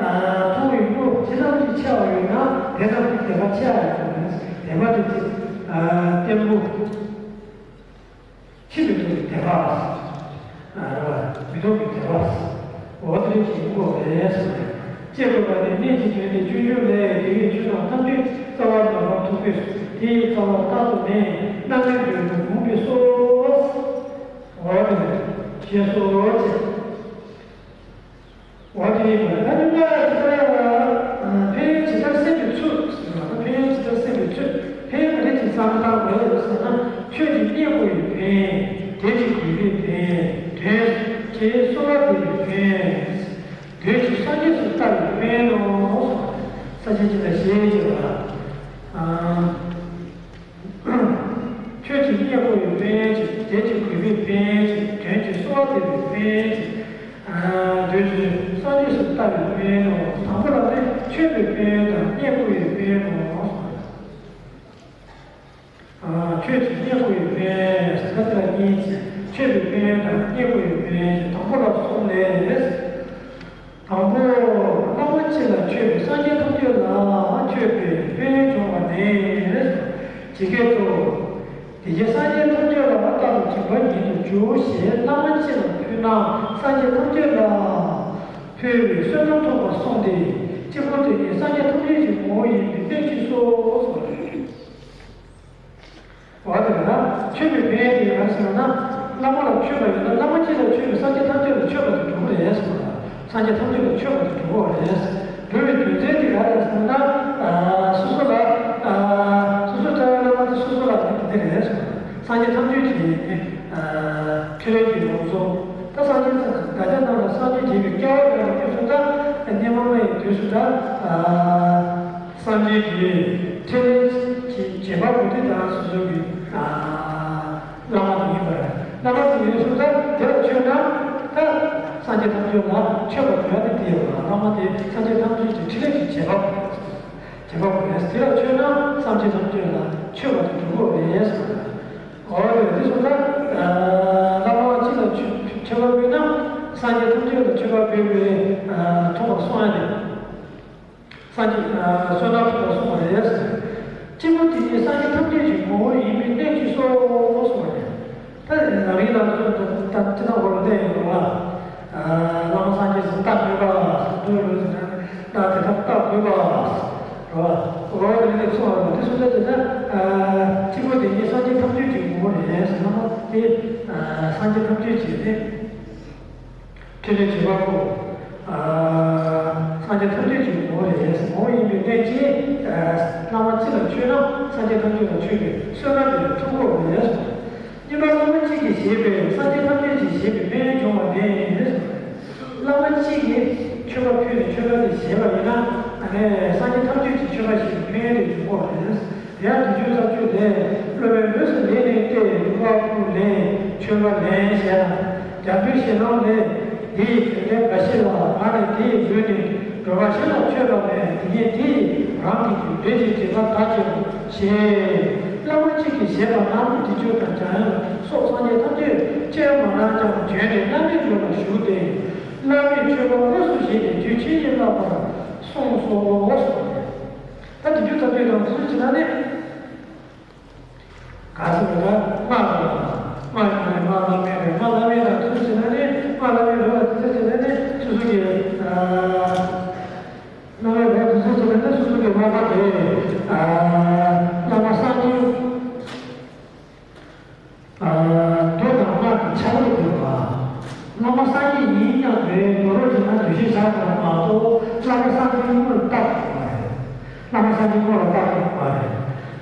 མཐོང་བའི་བློ་ཇི་ཙམ་གྱིས་ཆེ་བ་ཡོད་ན་དེ་ཙམ་གྱིས་དད་པ་ཆེ་བ་ཡོད་དགོས་པས། དད་པ་དེ་ཚེ་བརྟན་པོ། ཕྱིར་མི་ལྡོག་པའི་དད་པ། རེད་བ། མི་ལྡོག་པའི་དད་པ། འོ་དེ་འདྲ་ཞིག་ཡིན་དགོས་པ་རེད་གསུངས་པས། ཅེས་དགོས་པ་ནི་གནད་ཀྱི་དོན་ཏེ། སྤྱོད་འཇུག་ལས་དགེ་བའི་ཆོས་རྣམས་ཐམས་ཅད་རྩ་བ་ནས་མ་ཐོབ་པས། དེ་ཡི་རྩ་བ་རྟག་ཏུ་མེད། རྣམ་སྨིན་གྱི་ལུས་ལ་མུན་པས་སོ། འོ་དེ་འདྲ་ཞེས་སོ་ཅེས། འོ་དེ་ཡིན་པ་ད་ནི་ང་ཇི་ལྟར་ཡང་ཕན་ཡོན་ཇི་ལྟར་སེམས་ཀྱི་ཚུལ་ཟེར་བ་དང་ཕན་ཡོན་ཇི་ལྟར་སེམས་ཀྱི་ཚུལ་ཕན་ཡོན་ག་དེ་ཅིག་བསམ་བཏང་དགོས་ཟེར་ན། ཆོས་ཀྱི་གཉེན་པོ་ཡི་ཕན་ཡོན། དད་ཅིང་གུས་པའི་ཕན་ཡོན། དོན་གྱི་གསོལ་བ་འདེབས་པའི་ཕན་ཡོན། དོན་གྱི་སངས་རྒྱས་སུ་ལྟ་བའི་ཕན་ཡོན་ནོ། སངས་རྒྱས་ཀྱིས་ལ་ཞེས་བྱ་བ། ཆོས་ཀྱི་གཉེན་པོ་ཡི་ཕན་ཡོན་གྱི་དད་ཅིང་གུས་པའི་ཕན་ཡོན་གྱི་དོན་གྱི་གསོལ་བ་འདེབས་པའི་ཕན་ཡོན་གྱི་དོན་གྱི་སངས་རྒྱས་སུ་ལྟ་བའི་ཕན་ཡོན་ནོ། དང་པོ་ལ་ནི་མཆོད་པའི་ཕན་ཡོན་དང་གཉེན་པོ་ཡི་ཕན་ཡོན་ནོ། ཆོས་ཀྱི་གཉེན་པོ་ཡི་ཕན་ཡོན་ཟེར་ན་དེ་ལ་གཉིས་ཀྱི་མཆོད་པའི་ཕན་ཡོན་དང་གཉེན་པོ་ཡི་ཕན་ཡོན་གྱི་དང་པོ་ལ་གསུམ་ལས། དང་པོ། བླ་མ་གཅིག་ལ་མཆོད་པས་སངས་རྒྱས་ཐམས་ཅད་ལ་མཆོད་པའི་ཕན་ཡོན་འབྱུང་བ་ནི། ཇི་སྐད་དུ། དེ་བཞིན་སངས་རྒྱས་ཐམས་ཅད་ལ་རྟག་ཏུ་སྦྱིན་པ་ཉིད་དུ་འཇུག་ཞེས་བླ་མ་གཅིག་ལ་ཕུལ་ན་སངས་རྒྱས་ཐམས་ཅད་ལ་ཕུལ་བའི་བསོད་ནམས་ཐོབ་པར་གསུངས་ཏེ། གཅིག་པུ་དེ་ཉིད་སངས་རྒྱས་ཐམས་ཅད་ཀྱི་ངོ་བོ་ཡིན་པའི་གནད་ཀྱིས་སོ། འོ་དེ་ལ་མཆོད་པའི་ཕན་ཡོན་དེ་ག་རེ་ཟེར་ན། བླ་མ་ལ་མཆོད་པ་ཡིན་ན་བླ་མ་གཅིག་ལ་མཆོད་པས་སངས་རྒྱས་ཐམས་ཅད་ལ་མཆོད་པ་དེ་འགྲུབ་པ་རེད་གསུངས་པ། སངས་རྒྱས་ཐམས་ཅད་ལ་མཆོད་པ་དེ་འགྲུབ་པ་རེད། འགྲུབ་པའི་རྒྱུ་མཚན་དེ་ག་རེ་ཟེར་ན། སོ་སོ་ལ། སོ་སོའི་རྩ་བའི་བླ་མ་དེ་སོ་སོ་ལ་དེ་དེ་རེད་གསུངས་པ། སངས་རྒྱས་ཐམས་ཅད་ཀྱི་ཕྲིན་ལས་ཀྱི་ལམ་གཙོ། ད་སངས་རྒྱས་བདག་ཅག་རྣམས་ལ་སངས་རྒྱས་རྒྱས་པའི་སྐལ་བ་ཡོད་པ་དེ་ཚོ་ད་སྙེ་མ་ལྔ་ཡི་དུས་སུ་ད། སངས་རྒྱས་ཀྱི་ཕྲིན་ལས་ཀྱི་རྗེས་དཔག་པོ་དེ་དང་སོ་སོ་གི་བླ་མ་དེ་ཡིན་པར། བླ་མ་དེ་ཡིན་སོང་ཙང་དེ་ལ་མཆོད་ན་ད་སངས་རྒྱས་ཐམས་ཅད་ལ་མཆོད་པར་འདོད་ཡ་དེ་དེ་ཡོད་པ། བླ་མ་དེ་སངས་རྒྱས་ཐམས་ཅད་ཀྱི་ཕྲིན་ལས་ཀྱི་རྗེས་དཔག་པོ་རེད། རྗེས་དཔག་པོ་རེད། དེ་ལ་མཆོད་ན་སངས་རྒྱས་ཐམས་ཅད་ལ་མཆོད་པ་དེ་འགྲུབ་པ་རེད་ཟེར་བ་རེད། འོ་རེད། དེ་སོང་ཙང་བླ་མ་གཅིག་ལ་མཆོད་པ་ཕུལ་ན་སངས་རྒྱས་ཐམས་ཅད་ལ་མཆོད་པ་ཕུལ་བའི་ཐོག་ལ་སོང་ཡ་རེད། སངས་རྒྱས་བསོད་ནམས་ཐོབ་པར་གསུངས་པ་རེད། གཅིག་པུ་དེ་ཉིད་སངས་རྒྱས་ཐམས་ཅད་ཀྱི་ངོ་བོ་ཡིན་པའི་གནད་ཀྱིས་སོ་གསུངས་པ་རེད། ད་རང་ཉིད་ལ་ད་ཅི་ལྟ་བུ་ལ་བསྟན་ཡོད་པ། བླ་མ་སངས་རྒྱས་སུ་ལྟ་དགོས་པ། འདུལ་བའི་ལུགས་སུ་ན་བདག་དེ་ལྟར་ལྟ་དགོས་པ། རེད་བ། འོ་དེ་ནས་གསུངས་པ་རེད། དེ་གསུངས་ཚད་དེ་ན་གཅིག་པུ་དེ་ཉིད་སངས་རྒྱས་ཐམས་ཅད་ཀྱི་ངོ་བོ་རེད་ཟེར་ན་མ་དེ་སངས་རྒྱས་ཐམས་ཅད་ཀྱི་དེ། ཕྲིན་ལས་བྱེད་པ་པོ། ཨ། སངས་རྒྱས་ཐམས་ཅད་ཀྱི་ངོ་བོ་རེད། ངོ་བོ་ཡིན་པའི་གནད་ཀྱིས། ཨ། བླ་མ་གཅིག་ལ་མཆོད་ན་སངས་རྒྱས་ཐམས་ཅད་ལ་མཆོད་པའི་བསོད་ནམས་དེ་ཐོབ་དགོས་རེད། གཉིས་པ་བླ་མ་གཅིག་གིས་བཞེས་པའི་སངས་རྒྱས་ཐམས་ཅད་ཀྱིས་བཞེས་པའི་ཕན་ཡོན་འབྱུང་བ་མེད། བླ་མ་གཅིག་གིས་མཆོད་པ་ཕུལ་ནས་མཆོད་པ་དེ་བཞེས་པ་ཡིན་ན། ཨ་ནི་སངས་རྒྱས་ཐམས་ཅད་ཀྱིས་མཆོད་པ་བཞེས་པའི་ཕན་ཡོན་དེ་འབྱུང་དགོས་རེད། དེ་ཡང་དུས་རྒྱུན་ས་བཅུ་ལས། སློབ་མའི་ལུས་སུ་ལེན་ནས་ཏེ། བསྔོ་བ་ཕུལ་ལེན་མཆོད་པ་ལེན་ཞེས་དང་། རྒྱ་མཚོའི་ཞེད་སྣང་ལས། འདི་ཡི་དོན་ལྡན་འགའ་ཞིག་ལ། ང་ནི་དེ་ཡི་མདུན་ནས་འགྲོ་བ་གཞན་ལ་མཆོད་པ་ལེན། དེ་ནས་དེ་ཡིས་རང་གི་དོན་འགྲེལ་གྱི་དྲི་མ་དག་ཅིང་ཞེས། བླ་མ་གཅིག་གིས་བཞེས་པ་ན་མི་དེ་ཆོས་དང་འཇམ་དབྱངས་སོགས་སངས་རྒྱས་ཐམས་ཅད་སྤྱན་མ་རང་ཀྱང་བྱོན་ནས་བླ་མའི་མདུན་ལ་བཞུགས་ཏེ། བླ་མའི་མཆོད་པ་དངོས་སུ་བཞེས་ཏེ་དུས་ཕྱིན་ཅི་ལོག་པར་གསུངས་སོ། ད་དེ་དུས་ཐམས་ཅད་དང་དུས་སུ་བྱེད་ན་ནི། ག་ཟེར་བ་ད་སྔགས་དང་། སྔགས་ཡིན་ན་སྔགས་བླ་མེད་རེད། སྔགས་བླ་མེད་དང་དུས་སུ་བྱེད་ན་ནི། སྔགས་བླ་མེད་རེད་བ། དུས་སུ་བྱེད་ན་ནི་སོ་སོ་གི། ཨ། བླ་མེད་རེད་བ། དུས་སུ་བྱེད་ན་ནི་སོ་སོ་གི་བླ་མ་དེ། ཨ། བླ་མ་སངས་རྒྱས། ཨ། མདོ་དང་སྔགས་ཀྱི་ཆ་ལུགས་དེ་བ། བླ་མ་སངས་རྒྱས་ཡིན་སྙམ་པའི་ངོ་བོ་ཞིག་ན་འདུ་ཤེས་བཞག་དགོས་པ་མ་གཏོགས། བླ་མ་སངས་རྒྱས་དངོས་ལ་བལྟ་དགོས་པ་རེད། བླ་མ་སངས་རྒྱས་དངོས་ལ་བལྟ་དགོས་པ་རེད།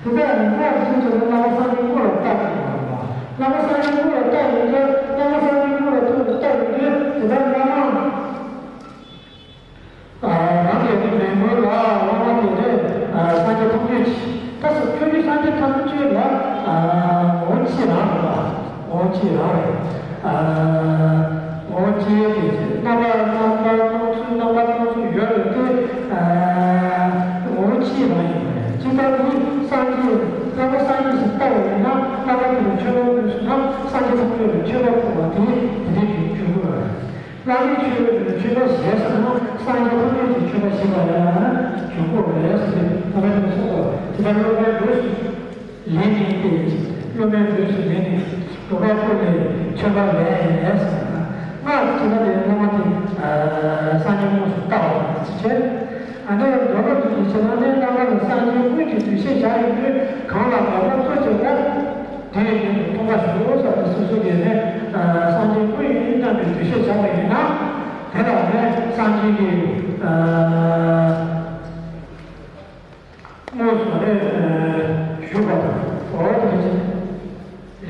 དེ་ལྟར་སྔགས་ཀྱི་ཆ་ལུགས་བླ་མ་སངས་རྒྱས་དངོས་ལ་བལྟ་དགོས་པ་རེད། བླ་མ་སངས་རྒྱས་དངོས་ལ་བལྟ་ཡོང་དུས། བླ་མ་སངས་རྒྱས་དངོས་ལ་ཐུགས་ལ་བལྟ་ཡོང་དུས། དེ་ལྟར་བླ་མ། རང་གི་ནི་མེས་པོ་ལ་བླ་མ་དེ་ནི་སངས་རྒྱས་ཐམས་ཅད་ཀྱི། ད་ཕྱོགས་བཅུའི་སངས་རྒྱས་ཐམས་ཅད་ལ་ངོ་བོ་གཅིག་རང་རེད་པ། ངོ་བོ་གཅིག་རང་རེད། ངོ་བོ་གཅིག་ཡིན་ཏེ། རྣམ་པ་རྣམ་པ་སྣང་ཚུལ་རྣམ་པ་སྣང་ཚུལ་ཡོད་རེད་དེ། ངོ་བོ་གཅིག་རང་ཡིན་པ་རེད། ཇི་ལྟར་ནི་སངས་རྒྱས་བླ་མ་སངས་རྒྱས་ཤིག་བལྟ་བ་ཡིན་ན། བླ་མ་དེ་ལ་མཆོད་པ་ཕུལ་སོང་ན་སངས་རྒྱས་ཐམས་ཅད་ལ་མཆོད་པ་ཕུལ་བ་དེ་དེ་འདྲའི་འགྱུར་འགྱུར་དགོས་པ་རེད། བླ་མའི་མཆོད་པའི་མཆོད་པ་བཞེས་སོང་ན་སངས་རྒྱས་ཐམས་ཅད་ཀྱི་མཆོད་པ་བཞེས་པ་ཡང་འབྱུང་དགོས་རེད་ཟེར་ཏེ། ད་ལྟ་ནས་གསུངས་པ། དེ་ལྟར་སློབ་མའི་ལུས་སུ་ལེན་ནས་ཏེ། སློབ་མའི་ལུས་སུ་ལེན་ནས་འགྲོ་བ་ཀུན་ལ་མཆོད་པ་ལེན་ཟེར་ན། སྔགས་ཀྱི་ཆ་ལ་ནི་བླ་མ་དེ་སངས་རྒྱས་དངོས་སུ་བལྟ་བ་དང་གཅིག་ཁྱེར། ཨ་ནི་མདོ་སྔགས་ཀྱི་ཆ་ལ་ནི་བླ་མ་ལ་སངས་རྒྱས་དངོས་ཀྱི་འདུ་ཤེས་བཞག་ཡོད་དུས། གང་ལ་མོས་པ་གཙོ་ཆེ་བ། དེ་ཡི་རྒྱུན་དུ་མཐོང་བ་ཞུ་ཟེར་ཏེ། སོ་སོ་གིས་ནི་སངས་རྒྱས་དངོས་ཡིན་སྙམ་པའི་འདུ་ཤེས་བཞག་པ་ཡིན་ན། དེ་ལ་ནི་སངས་རྒྱས་ཀྱི་དངོས་སུ་ནི་བཞུགས་པ་དང་། འོ་དེ་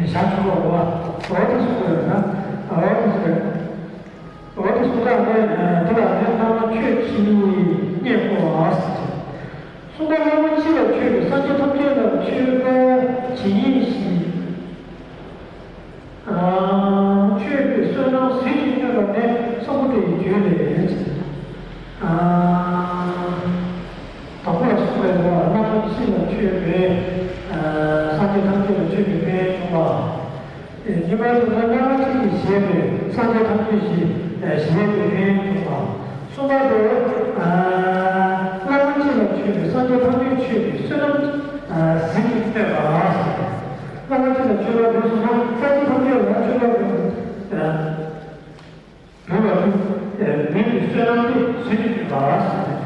བཞག་ཆོག་པ་འོ། འོ་དེ་གསུངས་པ་ཡོད་ན། འོ་དེ་གསུངས་པ་ཡོད། འོ་དེ་གསུངས་པ་ནི། དེ་ལ་ནི་བླ་མ་ཁྱོད་ཀྱིས་བརྙས་བཀོལ་བ་ཟེར། གསུམ་པ་བླ་མ་གཅིག་ལ་མཆོད་པའི་སངས་རྒྱས་ཐམས་ཅད་ལ་མཆོད་པ་ཇི་སྙེད་བཞེས། མཆོད་པའི་བསོད་ནམས་ཟིལ་གྱིས་གནོན་པ་ནི་གསུམ་པོ་དེ་ཡི་རྒྱུད་ལས་ཡིན། དང་པོ་ལ་གསུངས་པའི་བླ་མ་གཅིག་ལ་མཆོད་པའི་སངས་རྒྱས་ཐམས་ཅད་ལ་མཆོད་པའི་ཕན་ཡོན་བྱུང་བ། གཉིས་པ་དེ་ནི་བླ་མ་གཅིག་གིས་བཞེས་པའི་སངས་རྒྱས་ཐམས་ཅད་ཀྱི་བཞེས་པའི་ཕན་ཡོན་བྱུང་བ། གསུམ་པ་དེ། བླ་མ་གཅིག་ལ་མཆོད་པའི་སངས་རྒྱས་ཐམས་ཅད་མཆོད་པའི་བསོད་ནམས་ཟིལ་གྱིས་གནོན་པ། བླ་མ་གཅིག་ལ་མཆོད་པ་ཕུལ་སོང་ན་སངས་རྒྱས་ཐམས་ཅད་ལ་མཆོད་པ་ཕུལ། ཕུལ་བ་དེ། ཕུལ་བའི་བསོད་ནམས་དེ་ཟིལ་གྱིས་གནོན་པ།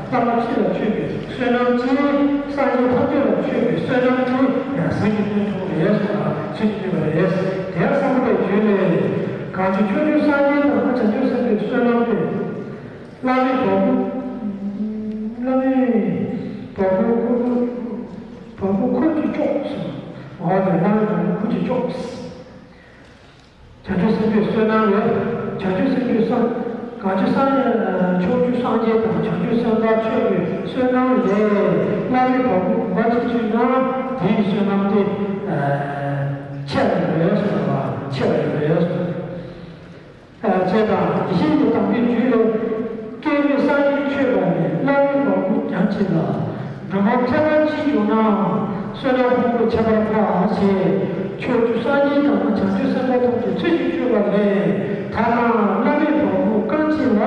བླ་མ་གཅིག་ལ་མཆོད་པའི་བསོད་ནམས་ཀྱིས་སངས་རྒྱས་ཐམས་ཅད་ལ་མཆོད་པའི་བསོད་ནམས་དེ་ཡང་ཟིལ་གྱིས་གནོན་ཐུབ་པ་རེད་གསུངས་པ། ཟིལ་གྱིས་གནོན་པ་རེད། དེ་ཡང་གསུམ་པོ་དེ་ཡི་རྒྱུད་ལས། གང་ཕྱིར་ཕྱོགས་བཅུའི་སངས་རྒྱས་དང་བྱང་ཆུབ་སེམས་དཔའི་བསོད་ནམས་དེ། བླ་མའི་བ་སྤུ། བླ་མའི་བ་སྤུ་ཁུ། བ་སྤུ་ཁུར་གྱིས་གཅོག་ཟེར། འོ་དེ་བླ་མའི་བ་སྤུ་ཁུར་གྱིས་གཅོག་ཟེར། བྱང་ཆུབ་སེམས་དཔའི་བསོད་ནམས་ལས། བྱང་ཆུབ་སེམས་དཔའི་བསོད། གང་ཕྱིར་སངས་རྒྱས། ཕྱོགས་བཅུའི་སངས་རྒྱས་དང་བྱང་ཆུབ་སེམས་དཔའ་མཆོད་པའི་བསོད་ནམས་ལས། བླ་མའི་བ་སྤུ་གུང་དཀར་གཅིག་མཆོད་ན་དེ་ཡི་བསོད་ནམས་དེ་ཆེ་བ་ཡོད་པས་གསུངས་པ། ཆེ་བ་ཡོད་པས་གསུངས། ཅེས་དང་། ཡེ་ཤེས་ཀྱི་དམ་པའི་རྒྱུད་ལས། སྐྱེ་བོའི་སངས་རྒྱས་མཆོད་པ་ལས། བླ་མའི་བ་སྤུ་གུ་རྒྱང་ཅིག་ལ། སྒྲོལ་མ་ཐེག་པ་གཅིག་བྱུང་ན། བསོད་ནམས་ཕུང་པོ་ཁྱད་པར་འཕགས་ཞེས། ཕྱོགས་བཅུའི་སངས་རྒྱས་དང་བྱང་ཆུབ་སེམས་དཔའ་ཐམས་ཅད་ཚུལ་བཞིན་མཆོད་པ་ལས། ཐ་ན་བླ་མའི་བ་སྤུ་གུ་རྐང་གཅིག་ལ།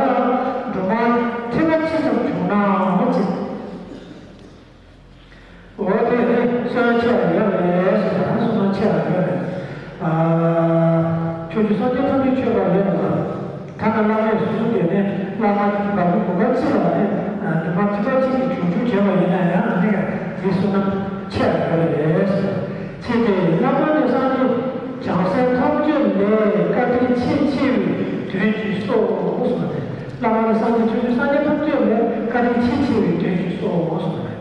སྒྲོལ་མ་ཐེག་པ་གཅིག་ཙམ་བྱུང་ན་ཅེས། འོ་དེ་ནི་བསོད་ནམས་ཆེ་བ་ཡོད་རེད་ཟེར་ན། བསོད་ནམས་ཆེ་བ་ཡོད་རེད། ཨ། ཕྱོགས་བཅུའི་སངས་རྒྱས་ཐམས་ཅད་མཆོད་པ་ལས་ལ། ཐ་ན་བླ་མས་སོ་སོ་སྒེར་ནས་བླ་མ་བ་སྤུ་གུ་གང་ཅི་ལ་ནི་སྒྲོལ་མ་ཐེག་པ་གཅིག་གི་བྱུང་ཆུང་བྱས་པ་ཡིན་ན་ཡང་། ཨ་ནི་ག་དེ་བསོད་ནམས་ཆེ་བ་ཡོད་རེད་ཟེར། ཚེ་འདིའི་བླ་མ་ནི་སངས་རྒྱས་བྱང་སེམས་ཐམས་ཅད་ལས་བཀའ་དྲིན་ཆེས་ཆེ་བའི་དོན་གྱིས་སོ་གསུངས་ཏེ། བླ་མ་ནི་སངས་རྒྱས། ཕྱོགས་བཅུའི་སངས་རྒྱས་ཐམས་ཅད་ལས། བཀའ་དྲིན་ཆེས་ཆེ་བའི་དོན་གྱིས་སོ་གསུངས་པ་རེད།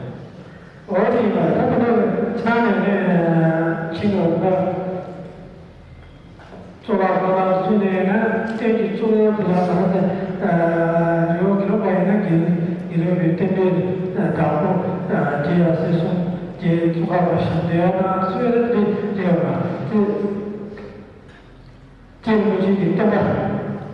འོ་དེ་ཡིན་པ་ད་ལྟ་ནས་ཕྱི་ནང་ནས་ཕྱིན་པ་ད། གཙོ་བོ་ལ་ཚུལ་ནས་ན་རྟེན་གྱི་གཙོ་བོ་དེ་ལ་ང་རང་ཚོ་རི་བོ་དགེ་ལུགས་པ་ཡིན་ན་དགེ་དགེ་ལུགས་པའི་བསྟན་པའི་བདག་པོ་རྗེ་ཡབ་སྲས་གསུམ་རྗེ་ཙོང་ཁ་པ་ཞབས་འདྲེན་དང་སུ་ཡོད་ན་དེ་འདྲ་ཡོད་པ་དེ། རྗེ་རིན་པོ་ཆེ་གི་བསྟན་པ་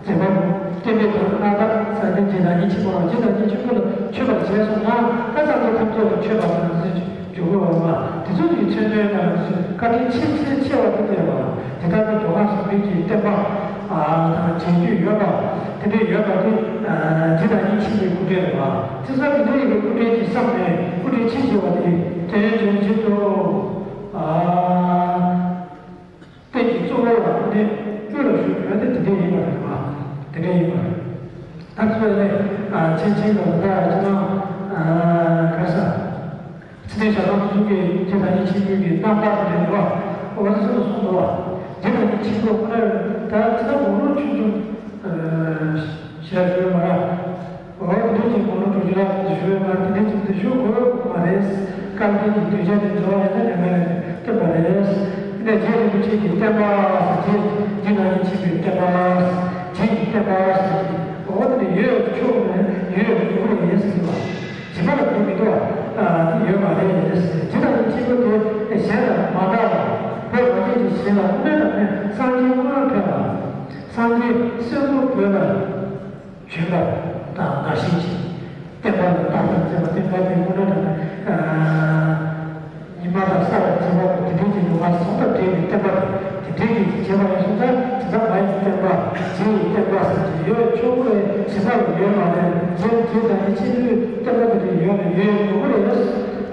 མཛད་པ་བསྟན་པའི་བདག་ཨ་ད་ས་སྟེང་རྗེ་བདག་ཉིད་ཆེན་པོ་ལ་རྗེ་བདག་ཉིད་ཆེན་པོ་ལ་མཆོད་པར་བྱས་སོང་ན་ད་སངས་རྒྱས་ཐམས་ཅད་ལ་མཆོད་པ་དང་ཟེར་རྒྱུ་དགོས་པ་མ་དེ་ཚོ་གི་མཚོན་དོན་དང་བཀའ་དྲིན་ཆེས་ཆེས་ཆེ་བ་དེ་བསྟན་པ་དེ་ལྟར་དུ་འགྲོ་ཁམས་སུ་མི་གི་བསྟན་པ་དང་རྗེས་རྒྱུད་ཡོད་པ་དེ་འདྲའི་ཡོད་པ་དེ་རྗེ་བདག་ཉིད་ཆེན་པོའི་སྐུ་དྲིན་རེད་པ། དེ་ཚོ་གི་འདི་ཡི་གི་སྐུ་དྲིན་གྱི་བསམ་ནས་སྐུ་དྲིན་ཆེས་ཆེ་བ་དེ་དོན་དོན་ཆེད་དུ། རྟེན་གྱི་གཙོ་བོ་ལ་ནི་དབུས་ལ་བཞུགས་ཡོད་དེ་དེ་འདྲ་ཡིན་པ་རེད་བ། དེ་འདྲ་ཡིན་པ་རེད། ད་ཚོད་ནི་ཆེན་ཆེན་ལ་ད་ཅི་ན་ག་ས་ཚེ་འདས་ཞག་དང་གསུམ་གྱི་རྗེ་བདག་ཉིད་ཆེན་པོའི་གི་རྣམ་ཐར་དེ་འདྲ་འོ་དེ་ཚོ་ལ་གསུངས་འདུག་བ། རྗེ་བདག་ཉིད་ཆེན་པོ་ཁོ་ན་ད་ཅི་ན་འོ་ཆུང་ཆུང་ཞེས་ཞུ་བ་ར། འོ་དེ་འདྲ་ཅིག་གོང་ལ་འགྲོ་རྒྱུ་ལ་དེ་ཞུ་བའི་མ་དེ་འདྲ་ཅིག་དེ་ཞུ་དགོས་མ་རེད། སྐབས་དེ་གི་དུས་ཆེན་དེ་འགྲོ་བ་ཡིན་ན་ཉམས་ལེན་དེ་བསྟན་པ་རེད། དེ་ནས་རྗེ་རིན་པོ་ཆེ་གི་བསྟན་པ་ཟེར་རྗེ་རྗེ་ན་ཡིན་ཆེན་པོའི་བསྟན་པ་རྗེ་ཡི་བསྟན་པ་ཟེར་གྱི་འོ་དེ་འདྲ་ཡོད་ཆོག་རེད་ཡོད་དགོས་རེད་ཟེར་གྱི་བ། བྱེ་མ་ལ་དགོས་མི་འདུག་བ། དེ་ཡོད་མ་རེད་ཟེར་རྗེ་ན་ཡིན་ཆེན་པོ་དེ་གཞན་དང་མ་འདྲ་བ་བོད་མ་ཆེན་གྱི་གཞན་ལ་དངོས་དང་སངས་རྒྱས་དངོས་ཕེབས་པ། སངས་རྒྱས་སྲས་པོ་བོད་ལ། བྱོན་པ་དང་ནང་བཞིན་གྱི་བསྟན་པ་ལ་རྟག་ཏུ་མཛད་པ་བསྟན་པ་དེ་དངོས་གནས་དྲང་གནས་ཉི་མ་དང་ས་ཡི་མཛད་པ་དེ་འདྲའི་གྱི་ནུས་པ་ཟུང་དང་འབྲེལ་བའི་བསྟན་པ་དེ་དེ་འདྲའི་གྱི་བྱེད་པ་ཡིན་སོང་ཙང་དེ་ཚང་མ་ཡི་བསྟན་པ་རྗེ་ཡི་བསྟན་པ་ཟེར་གྱི་ཡོད་ཆོག་གི་རེད། བྱེད་པ་ལ་ཡོད་མ་རེད། རྗེ་རྗེ་དང་ནི་ཆེན་པོའི་བསྟན་པ་དེ་འདྲ་ཡོད་ན་ཡོད་ཡོད་དགོས་ཀྱི་རེད།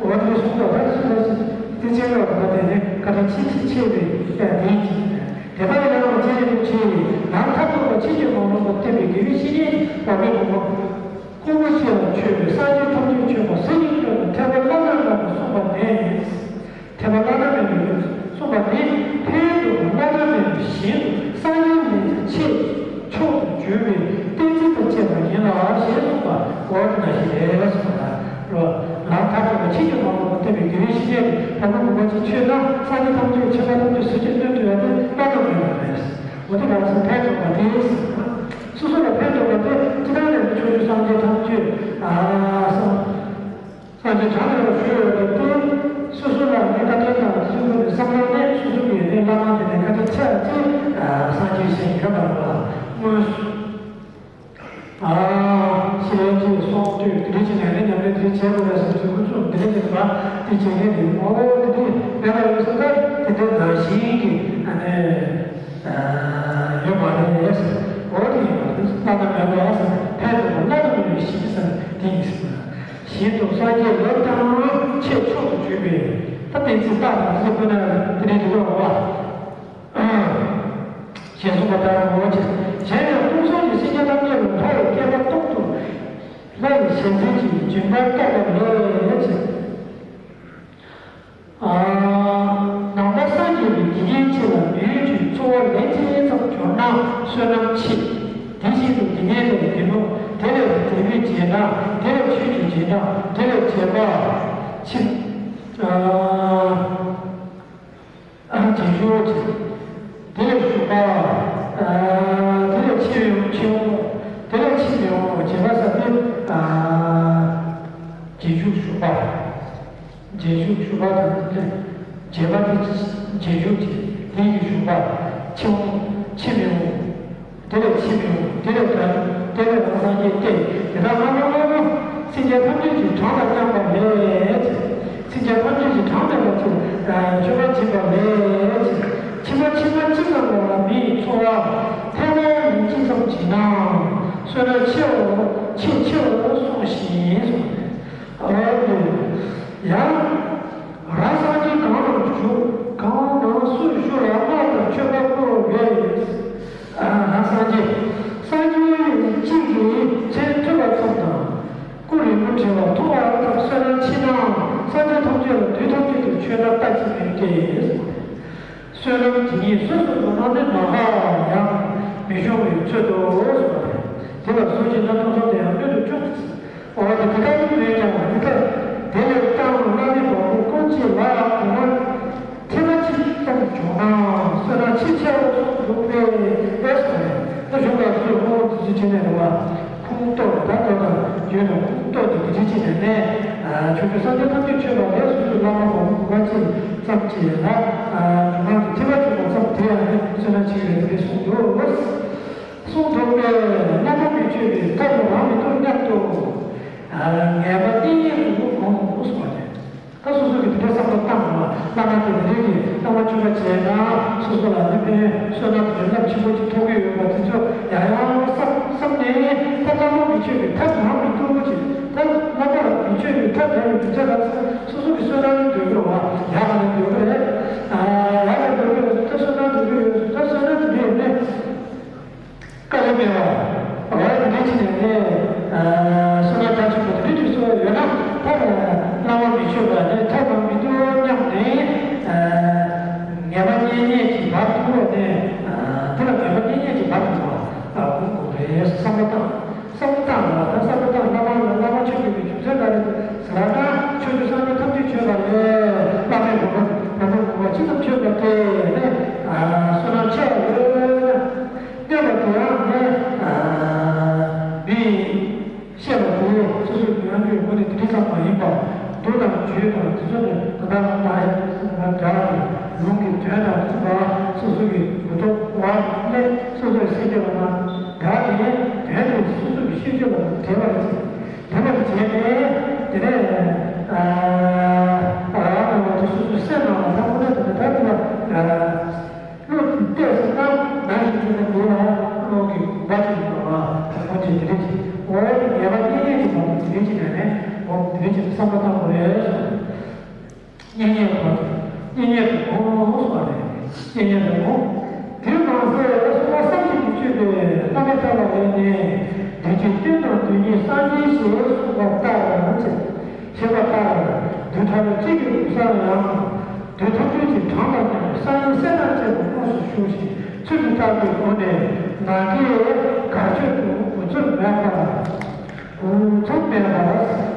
འོ་དེ་འདྲ་གསུངས་པ་ད་སུ་ལ་སུ་དེ་ཅན་ལ་འོ་ན་དེ་ནི་བཀའ་དྲིན་ཆེས་ཆེས་ཆེ་བའི་དེ་ཡིན་གྱི། དེ་ལྟར་ཡང་རྗེ་རིན་པོ་ཆེས་ལམ་མཐར་ཐུག་པ་ཕྱིན་ཅི་མ་ལོག་པར་བསྟན་པའི་དགེ་བའི་བཤེས་གཉེན་འོ་མའི་བུ་མོ། སྐུ་ངོ་ཤེས་ལ་མཆོད་པའི་སངས་རྒྱས་ཐམས་ཅད་མཆོད་པ་ཟེར་ཡིན་སྐྱོན་དང་ཐེག་པ་བླ་ན་མེད་པ་གསུངས་པ་ནས། ཐེག་པ་བླ་ན་མེད་པའི་གསུངས་པ་ནི་ཕན་འདོགས་པ་བླ་ན་མེད་པའི་ཞིང་དུ་སངས་རྒྱས་མི་ཚེ་ཆེས་མཆོག་ཏུ་གྱུར་པའི་གཏན་ཚིགས་དང་བཅས་པ་ཡིན་ལ་ཞེས་གསུངས་པ་འོ་དེ་ན་ཞིག་རེད་གསུངས་པ་ལ། ལམ་མཐར་ཐུག་པ་ཕྱིན་ཅི་མ་ལོག་པར་བསྟན་པའི་དགེ་བའི་བཤེས་གཉེན་གྱི་བུ་མོ་ངོ་མ་ཅིག་མཆོད་ན་སངས་རྒྱས་ཐམས་ཅད་ཆེ་བ་ཐམས་ཅད་ཟིལ་གྱིས་གནོན་ཐུབ་ཡ་དེ་བླ་ན་མེད་པ་རེད། འོ་དེ་ག་ཚོད་ཕན་ཐོགས་པ་དེ་སོ་སོ་ལ་ཕན་ཐོགས་པ་དེ་ཅི་ལྟར་ནས་ཕྱོགས་བཅུའི་སངས་རྒྱས་ཐམས་ཅད་ཨ་སངས་སངས་རྒྱས་བྱང་ནས་ཞུ་ཡོད་པ་དེ་སོ་སོ་ལ་ནི་བཀའ་དྲིན་དང་སེམས་ཁུར་ནས་བསམ་བློ་ནས་སོ་སོ་གི་ནི་བླ་མ་དེ་ནས་བཀའ་དྲིན་ཆེ་བ་ཅིག་སངས་རྒྱས་ཞིག་ཡོད་པ་ལ་མངོན། ཨ་ཤེས་ཡོན་ཅིག་གསུང་དུས་དེ་འདྲ་ཅིག་ནས་ནི་ཉམས་ལེན་དེ་བྱེད་དགོས་རེད་ཟེར་དུས་ཁོ་ཚོ་འདི་འདྲ་ཅིག་རེད་པ། དེ་བྱེད་མཁན་དེ་ངོ་བོ་དེ་འདྲ་མེད་པ་ཡོད་ས་ད་དེ་འདྲ་ནང་བཞིན་གྱི་ཨ་ནི་ཡོད་མ་རེད་ཟེར། འོ་དེ་ཡིན་པ་དེ་བླ་ན་མེད་པ་ཟེར་ཕན་ཐོགས་པ་བླ་ན་མེད་པའི་ཞིང་ཟེར་དེ་ཡིན་ཟེར། ཞིང་དུ་སངས་རྒྱས་ལོ་དང་ཆེས་མཆོག་ཏུ་གྱུར་པའི་ད་བསྟན་ཚིགས་རྟགས་དང་ཚིག་ཀུན་ན་དེ་འདྲ་ཡོད་པ། ཞེས་གསུངས་པ་ལྟར་ངོ་བོ་ཆེ། གཞན་ཡང་སྟོང་གསུམ་གྱི་སེམས་ཅན་ཐམས་ཅད་ལ་ལྷ་ཡི་བསྐལ་པ་སྟོང་དུ་ལྷ་ཡི་ཞལ་མཛེས་ཀྱིས་བྱིན་པར་བསྐལ་པ་ལས་ཆེ། ནང་པ་སངས་རྒྱས་པའི་དགེ་རྒན་ཅིག་ལ་མི་ཡུལ་གྱི་འཚོ་བ་ལན་གཅིག་ཙམ་འབྱོར་ན་བསོད་ནམས་ཆེ། དེ་བཞིན་དུ་དགེ་རྒན་ལས་དགེ་སློང་དེ་ལས་དད་པའི་རྗེས་འབྲང་དེ་ལས་ཆོས་ཀྱི་རྗེས་འབྲང་དེ་ལས་བྱེད་པ་ཆེ། རྗེས་འཇུག་ཅེས། དེ་ལས་ཞུགས་པ། དེ་ལས་ཕྱིར་ཡོང་ཕྱིར་འོང་། དེ་ལས་ཕྱིར་མི་འོང་བྱེད་པ་ཟེར་ཏེ། རྗེས་འཇུག་ཞུགས་པ། རྗེས་འཇུག་ཞུགས་པ་དང་དེ་ལས་རྗེས་པ་དེ་རྗེས་འཇུག་ཅེས་དེ་ཡི་ཞུགས་པ། ཕྱིར་འོང་ཕྱིར་མི་འོང་། དེ་ལས་ཕྱིར་མི་འོང་། དེ་ལས་བདག་དེ་ལས་རང་སངས་རྒྱས་ཏེ། དེ་དག་སྔ་མ་སྔ་མ་སེམས་ཅན་ཐམས་ཅད་ཀྱི་གྲངས་དང་མཉམ་པ་ལས། སེམས་ཅན་ཐམས་ཅད་ཀྱི་གྲངས་མེད་པ་ཅིག་སྤྱོད་པ་བྱེད་པ་ལས། ཕྱི་མ་ཕྱི་མ་ཅི་ཙམ་ལ་མི་ཡི་འཚོ་བ་ཐེག་པ་ཡིན་ཅི་ཙམ་བྱེད་ན་བསོད་ནམས་ཆེའོ་ཆེས་ཆེའོ་གསུངས་ཤིང་གསུངས་ནས། ཨ་ཡང་། རང་སངས་རྒྱས་གང་རུང་བཞུགས། གང་རུང་སུ་བཞུགས་ལ་སྔགས་དང་མཆོད་པ་བསྐུར་བས། རང་སངས་རྒྱས། སངས་རྒྱས་གཅིག་གིས་མཚན་ཐོས་པ་ཙམ་དང་། སྐུ་རིང་པོ་བྲི་བ་མཐོང་བ་ཙམ་བསོད་ནམས་ཆེ་ནའང་སངས་རྒྱས་ཐམས་ཅད་ལ་དུས་ཐམས་ཅད་དུ་མཆོད་ན་ལྟ་ཅི་སྨོས་ཏེ། བསོད་ནམས་དེ་ཉིད་གསོས་སུ་འགྲོ་ན་ནི་ནམ་མཁའ་ཡང་མི་ཤོང་བའི་ཚོད་དོ་གསུངས་པ་རེད། དེ་ལ་གཟུགས་ཅན་ལ་སྟོང་ཚོགས་དེ་ཡང་སྣོད་དུ་བཅུག་འོ་དེ་དེ་ལྟར་མིན་ཀྱང་འདི་ལྟར། དེ་ལས་ཀྱང་བླ་མེད་བ་སྤུ་ཀུན་གྱི་ལ་དུ་མ་ཐེ་མ་ཅིག་ཙམ་བྱུང་ན་བསོད་ནམས་ཆེས་ཆེ་བ་གསུངས་འདུག་པས། ཨེ་སོ་ད་གཞུང་ལ་སོགས་ཧོ་དེ་ཚོ་བྱས་ནས་རེད་བ། ཁུངས་གཏོགས་ད་ལྟ་དང་རྒྱུད་དང་ཁུངས་གཏོགས་དེ་དེ་ཅི་ཅི་ནས་ནས། ཆོས་ཀྱི་སངས་རྒྱས་ཐམས་ཅད་མཆོད་པ་ལས་སོ་སོའི་བླ་མ་བ་སྤུ་ཀུན་གྱི་ཙམ་གྱིས་ལ། སྒྲུབ་ཁང་དུ་ཐེ་བ་བྱུང་བ་ཙམ་དེ་ཡང་ནི་བསོད་ནམས་ཆེ་བའི་རིགས་གསུངས་འདུག། གསུངས་འདུག་པས། བླ་མ་མི་མཆོད་པའི་ཐབས་རང་མི་ཐུབ་སྙམ་དུ། ངེས་པ་གཉེན་ཉེ་དུ་གོམས་གསུངས་པ་སྟེ། ད་སོ་སོ་གིས་དེ་འདྲའི་བསམ་བློ་བཏང་བ། བླ་མ་དེ་འདྲའི་གི་བླ་མ་མཆོད་པ་བྱས་ན་སོ་སོ་ལ་ནི་ཕན་བསོད་ནམས་ཡོན་ཚབས་ཆེན་པོ་ཅིག་ཐོབ་ཀྱི་ཡོད་པ་དེ་ཚོ་ཡང་ཡང་བསམ་བསམ་ནས། ད་བླ་མ་མི་མཆོད་པའི་ཐབས་རང་མི་ཐུབ་ཅིག། ད་བླ་མ་མི་མཆོད་པའི་ཐབས་རང་མི་ཐུབ་ཚེ་ལ་སོ་སོ་གི་བསོད་ནམས་འདོད་ཀྱི་རེད་བ། ཡག་ག་ནས་འདོད་ཀྱི་རེད། ཡག་ག་འདོད་ཀྱི་རེད། ད་བསོད་ནམས་འདོད་ཀྱི་ཡོད། ད་བསོད་ནམས་འདི་ནས། དཀའ་ལས་མེད་པ། འོ་དེ་འདྲ་བྱས་ནས་ནི། བསོད་ནམས་གལ་ཆེན་པོ་དེ་འདྲ་ཅིག་གསོག་ཡོད་ན། ད་བླ་མ་མི་མཆོད་པ་ནི་ཐབས་ལམ་མི་འདུག་སྙམ་ནས། ངེས་པ་གཉེན་ཉེ་གི་བར་དུ་ནི། དེ་ལ་ངེས་པ་གཉེན་ཉེ་གི་བར་དུ་བ་སྒོམ་དགོས་རེད་བསམ་བློ་བཏང་། བསམ་བློ་བཏང་བ་དང་། བསམ་བློ་བཏང་། བླ་མ་ལ་བླ་མ་མཆོད་དགོས་པའི་རྒྱུ་མཚན་ག་རེ་ཟེར་ན། ཆོས་ཀྱི་སངས་རྒྱས་ཐམས་ཅད་མཆོད་པ་ལས་བླ་མའི་བུ་མོ་བུ་མོ་བུ་མོ་ཅི་ཙམ་མཆོད་པ་དེ་ནི་བསོད་ནམས་ཆེ་བ་ཡོད། སྟོན་པ་དེ་ཡང་ནི། མི་བཤད་པ་དེ་སོ་སོའི་ཉོན་ཡོད་སྒོ་ནས་དེ་འདྲ་ཙམ་མ་ཡིན་པར། མདོ་དང་རྒྱུད་དང་དེ་ཚོ་ནི་ད་ལྟ་ལ་ཡང་སྒྲ་ལུང་གི་དོན་དང་མཐུན་པ། སོ་སོ་གི་གོ་རྟོགས་བ་ལས་སོ་སོའི་སེམས་ཀྱི་བླ་མ་སྒྲ་དེ་དོན་དུ་སོ་སོ་གི་ཤེས་རྒྱུད་ལ་འདྲེས་པར་བྱེད། འདྲེས་པར་བྱས་ནས་དེ་ནས་རང་ལ་དེ་སོ་སོའི་སེམས་ནང་ལ་ད་ཁོ་ན་དེ་ནས་ད་དེ་ལ། བློ་གི་གཏད་སོ་ན་ནང་བཞིན་དུ་ནི་དེ་ལ་བློ་གི་དགོངས་པ་ཅིག་ཡོད་པ་དང་། ཁོང་ཚོས་དེ་རིགས་ཀྱི་འོ་དེ་ངེས་པ་གཉེན་ཉེ་གི་བར་དུ་དེ་རིགས་ཀྱི་ནས་ནས་འོ་དེ་རིགས་ཀྱི་བསམ་བློ་བཏང་དགོས་རེད་གསུངས། གཉེན་ཉེ་བར་དུ་གཉེན་ཉེ་དུ་འོང་སོང་བ་རེད། གཉེན་ཉེ་དུ་འོང་། དེ་མ་ཟད་གསུངས་པ། བསམ་གྱིས་མི་ཁྱབ་པའི་བླ་མ་ལྟ་བ་ལས་ནི། དེ་ཕྱིར་སྟོན་དང་དོན་གཉིས་སངས་རྒྱས་ཞེས་གསུངས་པ་ལྟར་ཞེས། ཞེས་པ་ལྟར། རྡུལ་ཕྲ་མོ་གཅིག་གི་གུ་སར་ཡང་། རྡུལ་ཐམས་ཅད་ཀྱི་གྲངས་དང་མཉམ་པའི་སངས་རྒྱས་སེམས་དང་བཅས་པ་དངོས་སུ་བཞུགས་ཤིང་། ཚུལ་དུ་བལྟ་བའི་སྒོ་ནས་ནམ་མཁའི་གར་ཆོད་དུ་གོ་ཚུལ་མེད་པར། གོ་ཚུལ་མེད་པར་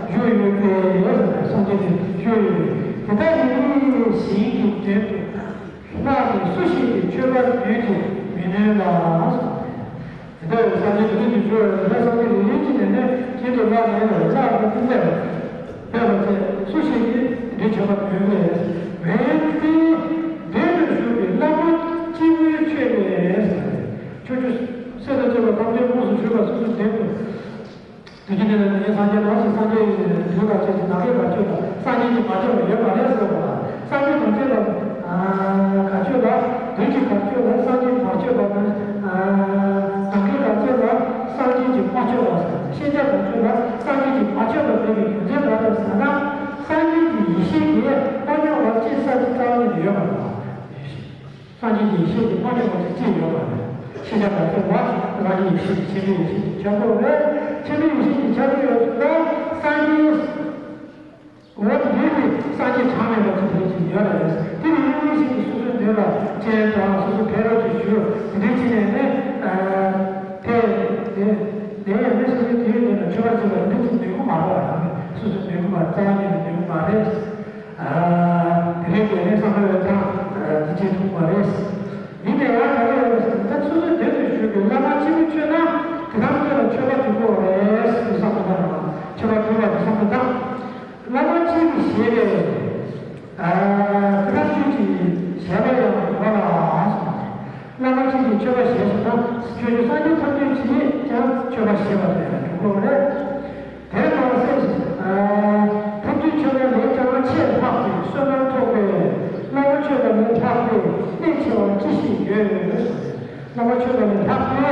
བཞུགས་ཡོད་པས། སངས་རྒྱས་དེ་བཞུགས་ཡོད་པས། དེ་ལྟ་ཡིན་ཞིང་གི་དོན་དུ་ལྷག་ནས་སུ་ཞིག་གིས་མཆོད་པར་འདོད་ཀྱང་མི་ནུས་ལ། དེ་ལྟར་སངས་རྒྱས་རིགས་ཀྱི་ཆོས་དེ་ལྟར་སངས་རྒྱས་རིགས་ཀྱི་ནས་ནས་སྐྱེ་དུ་བླ་ནས་ལ་བླ་དང་ཀུན་ལས་ཕན་པ་ཆེ་སུ་ཞིག་གིས་འདི་བྱེད་པར་འདོད་པས། འོན་ཏེ་འདི་ནི་བཞུགས་པའི་བླ་མ་སྤྱི་བོའི་མཆོད་པས། ཆོས་ཀྱི་སྲས་དང་བཅས་པ་ཐམས་ཅད་དངོས་སུ་བཞུགས་པ་སོ་སོའི་མདུན་དུ། དེ་ཀྱི་ནི་ནི་སངས་རྒྱས་ལ་ཞིག་སངས་རྒྱས་ཡིན་རྒྱུ་ལ་ཆེ་ཞིང་ནམ་མཁའི་བར་ཆོད་ལ་སངས་རྒྱས་ཀྱི་བར་ཆོད་ལ་ཡོད་པ་རེད་ཟེར་བ། སངས་རྒྱས་བར་ཆོད་ལ་ག་ཆོད་ལ་དུས་ཀྱི་བར་ཆོད་ལ་སངས་རྒྱས་བར་ཆོད་པ་དང་། ནམ་མཁའི་བར་ཆོད་ལ་སངས་རྒྱས་ཀྱི་མ་ཆོད་པ་ཟེར། ཤེས་བྱ་བར་ཆོད་ལ་སངས་རྒྱས་ཀྱི་མ་ཆོད་པ་མེད་པའི་རྒྱུ་མཚན་ག་རེ་ཟེར་ན། སངས་རྒྱས་ཀྱི་ཡེ་ཤེས་ཀྱིས་མ་མྱོང་བ་ཅི་ས་ཅི་རྩ་བ་ཉིད་ནས་ཡོད་པ་རེད། སངས་རྒྱས་ཀྱི་ཡེ་ཤེས་ཀྱི་མ་ཉམས་པ་ཅིག་ཅི་ཡོད་པ་རེད། ཤེས་བྱ་མ་ཐོབ་པ་རང་གི་ཡེ་ཤེས་ཀྱི་ཆེན་པོའི་ཡེ་ཤེས་ཀྱི་ཁྱབ་པོ་རེད། ཆེན་པོའི་ཡེ་ཤེས་ཀྱི་ཁྱབ་པོ་ཡོད་ཚུལ་ལ་སངས་རྒྱས། འོ་དེ་འདྲའི་སངས་རྒྱས་གྲངས་མེད་པ་ཅིག་དེ་ཅིག་ཡོད་རེད། དེ་ནི་སྙིང་རྗེ་ཞིག་གིས་སོ་སོའི་མདུན་ལ་སྤྱན་དྲངས། སོ་སོ་ཕེབས་རོགས་ཀྱིས་ཞུ། དེ་འདྲའི་ཅི་ནས་ནི་ཕེབས་དེ་དེ་ཡང་ནི་སོ་སོའི་དེའི་མདུན་ལ་མཆོད་པ་བྱེད་པ་དེ་འདྲའི་ཅིག་ནུས་ཀྱི་མ་རེད་པ། རང་གི་སོ་སོའི་ནུས་ཀྱི་མ་རྩ་བ་ཉིད་ནས་ནུས་ཀྱི་མ་རེད། དེ་རིང་དེ་ནས་བསམ་བློ་ཡོད་དང་འདི་བྱེད་ཐུབ་པ་རེད། ཡིན་ནའི་ཡང་ག་རེ་ཡོད་རེད་ཟེར་ན། ད་སོ་སོའི་མདུན་དུ་བཞུགས་པའི་བླ་མ་སྤྱི་བོ་མཆོད་ན་དེ་ཐམས་ཅད་ལ་མཆོད་པ་འདི་དགོས་རེད་ཟེར་བསམ་བློ་བཏང་། མཆོད་པ་དགོས་པ་འདི་བསམ་བློ་བཏང་། བླ་མ་གཅིག་གིས་བཞེས་པའི་དེ་ཐམས་ཅད་ཀྱི་བཞེས་པ་ཡང་དགོས་ལ། བླ་མ་གཅིག་གིས་མཆོད་པ་བཞེས་སོ་ན། ཆོས་ཀྱི་སངས་རྒྱས་ཐམས་ཅད་ཀྱིས་ཀྱང་མཆོད་པ་བཞེས་པ་དེ་ཡང་འགྲུབ་དགོས་རེད། དེར་མ་ཟད། ཐམས་ཅད་མཆོད་པ་ལས་ཀྱང་ཆེས་ལྷག་པའི་བསོད་ནམས་ཐོབ་པས། བླ་མ་མཆོད་པ་ལས་ལྷག་པའི་གནད་ཆེ་བ་ཅི་ཞིག་ཡོད། བླ་མ་མཆོད་པ་ལས་ལྷག་པའི་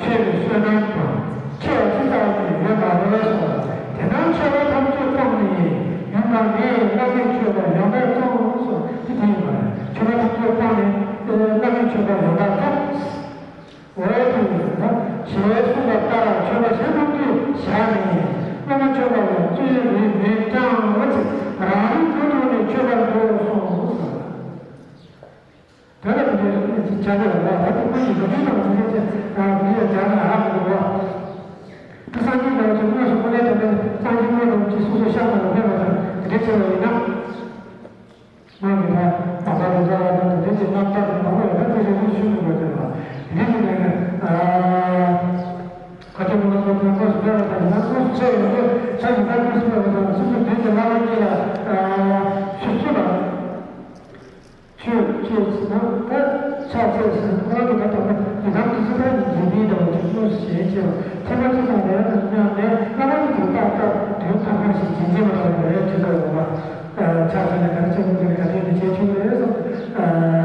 ཆེ་བའི་བསོད་ནམས་དང་ཆེ་བ་ཅི་ཙམ་ཡང་ཡོད་མ་རེད་གསུངས། དེ་ལྟར་མཆོད་པ་ཐམས་ཅད་སྤངས་ནས་ཡུལ་མ་ངས་བླ་མའི་མཆོད་པ་ཡང་དག་བརྩམས་སོ། དེ་དེ་ཡིན་པ་རེད། མཆོད་པ་ཐམས་ཅད་སྤངས་ནས་བླ་མའི་མཆོད་པ་ཡང་དག་བརྩམས། འོ་དེ་ཡིན་ན་ཞེས་གསུངས་པ་ལྟར་མཆོད་པ་གཞན་ཐམས་ཅད་བཞག་ནས་བླ་མ་མཆོད་པ་ལ་བརྩོན་རེ་མེད་ཀྱང་། འོ་ཅིག་རང་རང་ཐོག་ཐོག་ནས་མཆོད་པར་འདོད་གསུངས་སོ། དེ་ལ་དེ་འདྲའི་ཅིག་བྱ་དགོས་ལ་ད་དེ་ཁོ་ཡི་ག་དུས་དང་དེ་འདྲའི་ཅིག་དེ་འདྲའི་བྱ་ན་ཧ་གོ་བ། སངས་རྒྱས་འདྲ་བོ་ཅིག་དངོས་སུ་དངོས་གནས་དྲང་གནས་སངས་རྒྱས་དངོས་འདྲ་བོ་ཅིག་སོ་སོའི་ཤ་ཁྲག་ལ་ཕན་པ་དང་དེ་འདྲ་བྱས་པ་ཡིན་ན། སྔོན་གྱི་ད་བར་པ་རི་ཛ་ཡ་དང་དེ་འདྲ་ཅིག་རྣམ་ཐར་དང་མང་པོ་ཡོད་ན་དེ་རེ་རེ་ཞུ་མི་དགོས་དེ་ལ། དེ་འདྲ་ཅིག་ནས་ཨ་ག་ཅི་མོ་ལ་དེ་དངོས་སུ་ཕེབས་པ་དང་ཡིན་ན་དངོས་སུ་ཕེབས་ཡོང་དུས་ཆ་ཞིག་ད་དངོས་སུ་ཕེབས་པ་དང་སོ་སོའི་དུས་ཀྱི་བླ་མ་གཉིས་ལ་ཨ་ཞུ་ཚུལ་ལ། ཆོས་ཅེས་ཟེར་ན་ད་ཕྱག་འཚལ་ཟེར་ན་ཁོ་རང་གི་ད་དང་པོ་ཡི་དམ་དེ་ཚོ་ད་འཇིག་རྟེན་འདྲ་བོ་དེ་དངོས་སུ་ཞལ་མཇལ་བ་ཐེག་པ་ཆེ་དང་རེ་རེ་དང་མཉམ་ནས་བླ་མ་གི་དུས་རྟག་ཏུ་དོན་ཐོག་ཁ་ཞིག་ཇི་འཇིགས་པ་འདྲ་བོ་རེ་རེ་བྱེད་དགོས་པ། ཕྱག་འཚལ་ནས་ག་རེ་བྱེད་དགོས་ཀྱི་རེད་ག་དེ་ནི་བྱེད་ཆོག་གི་རེད་བསམ།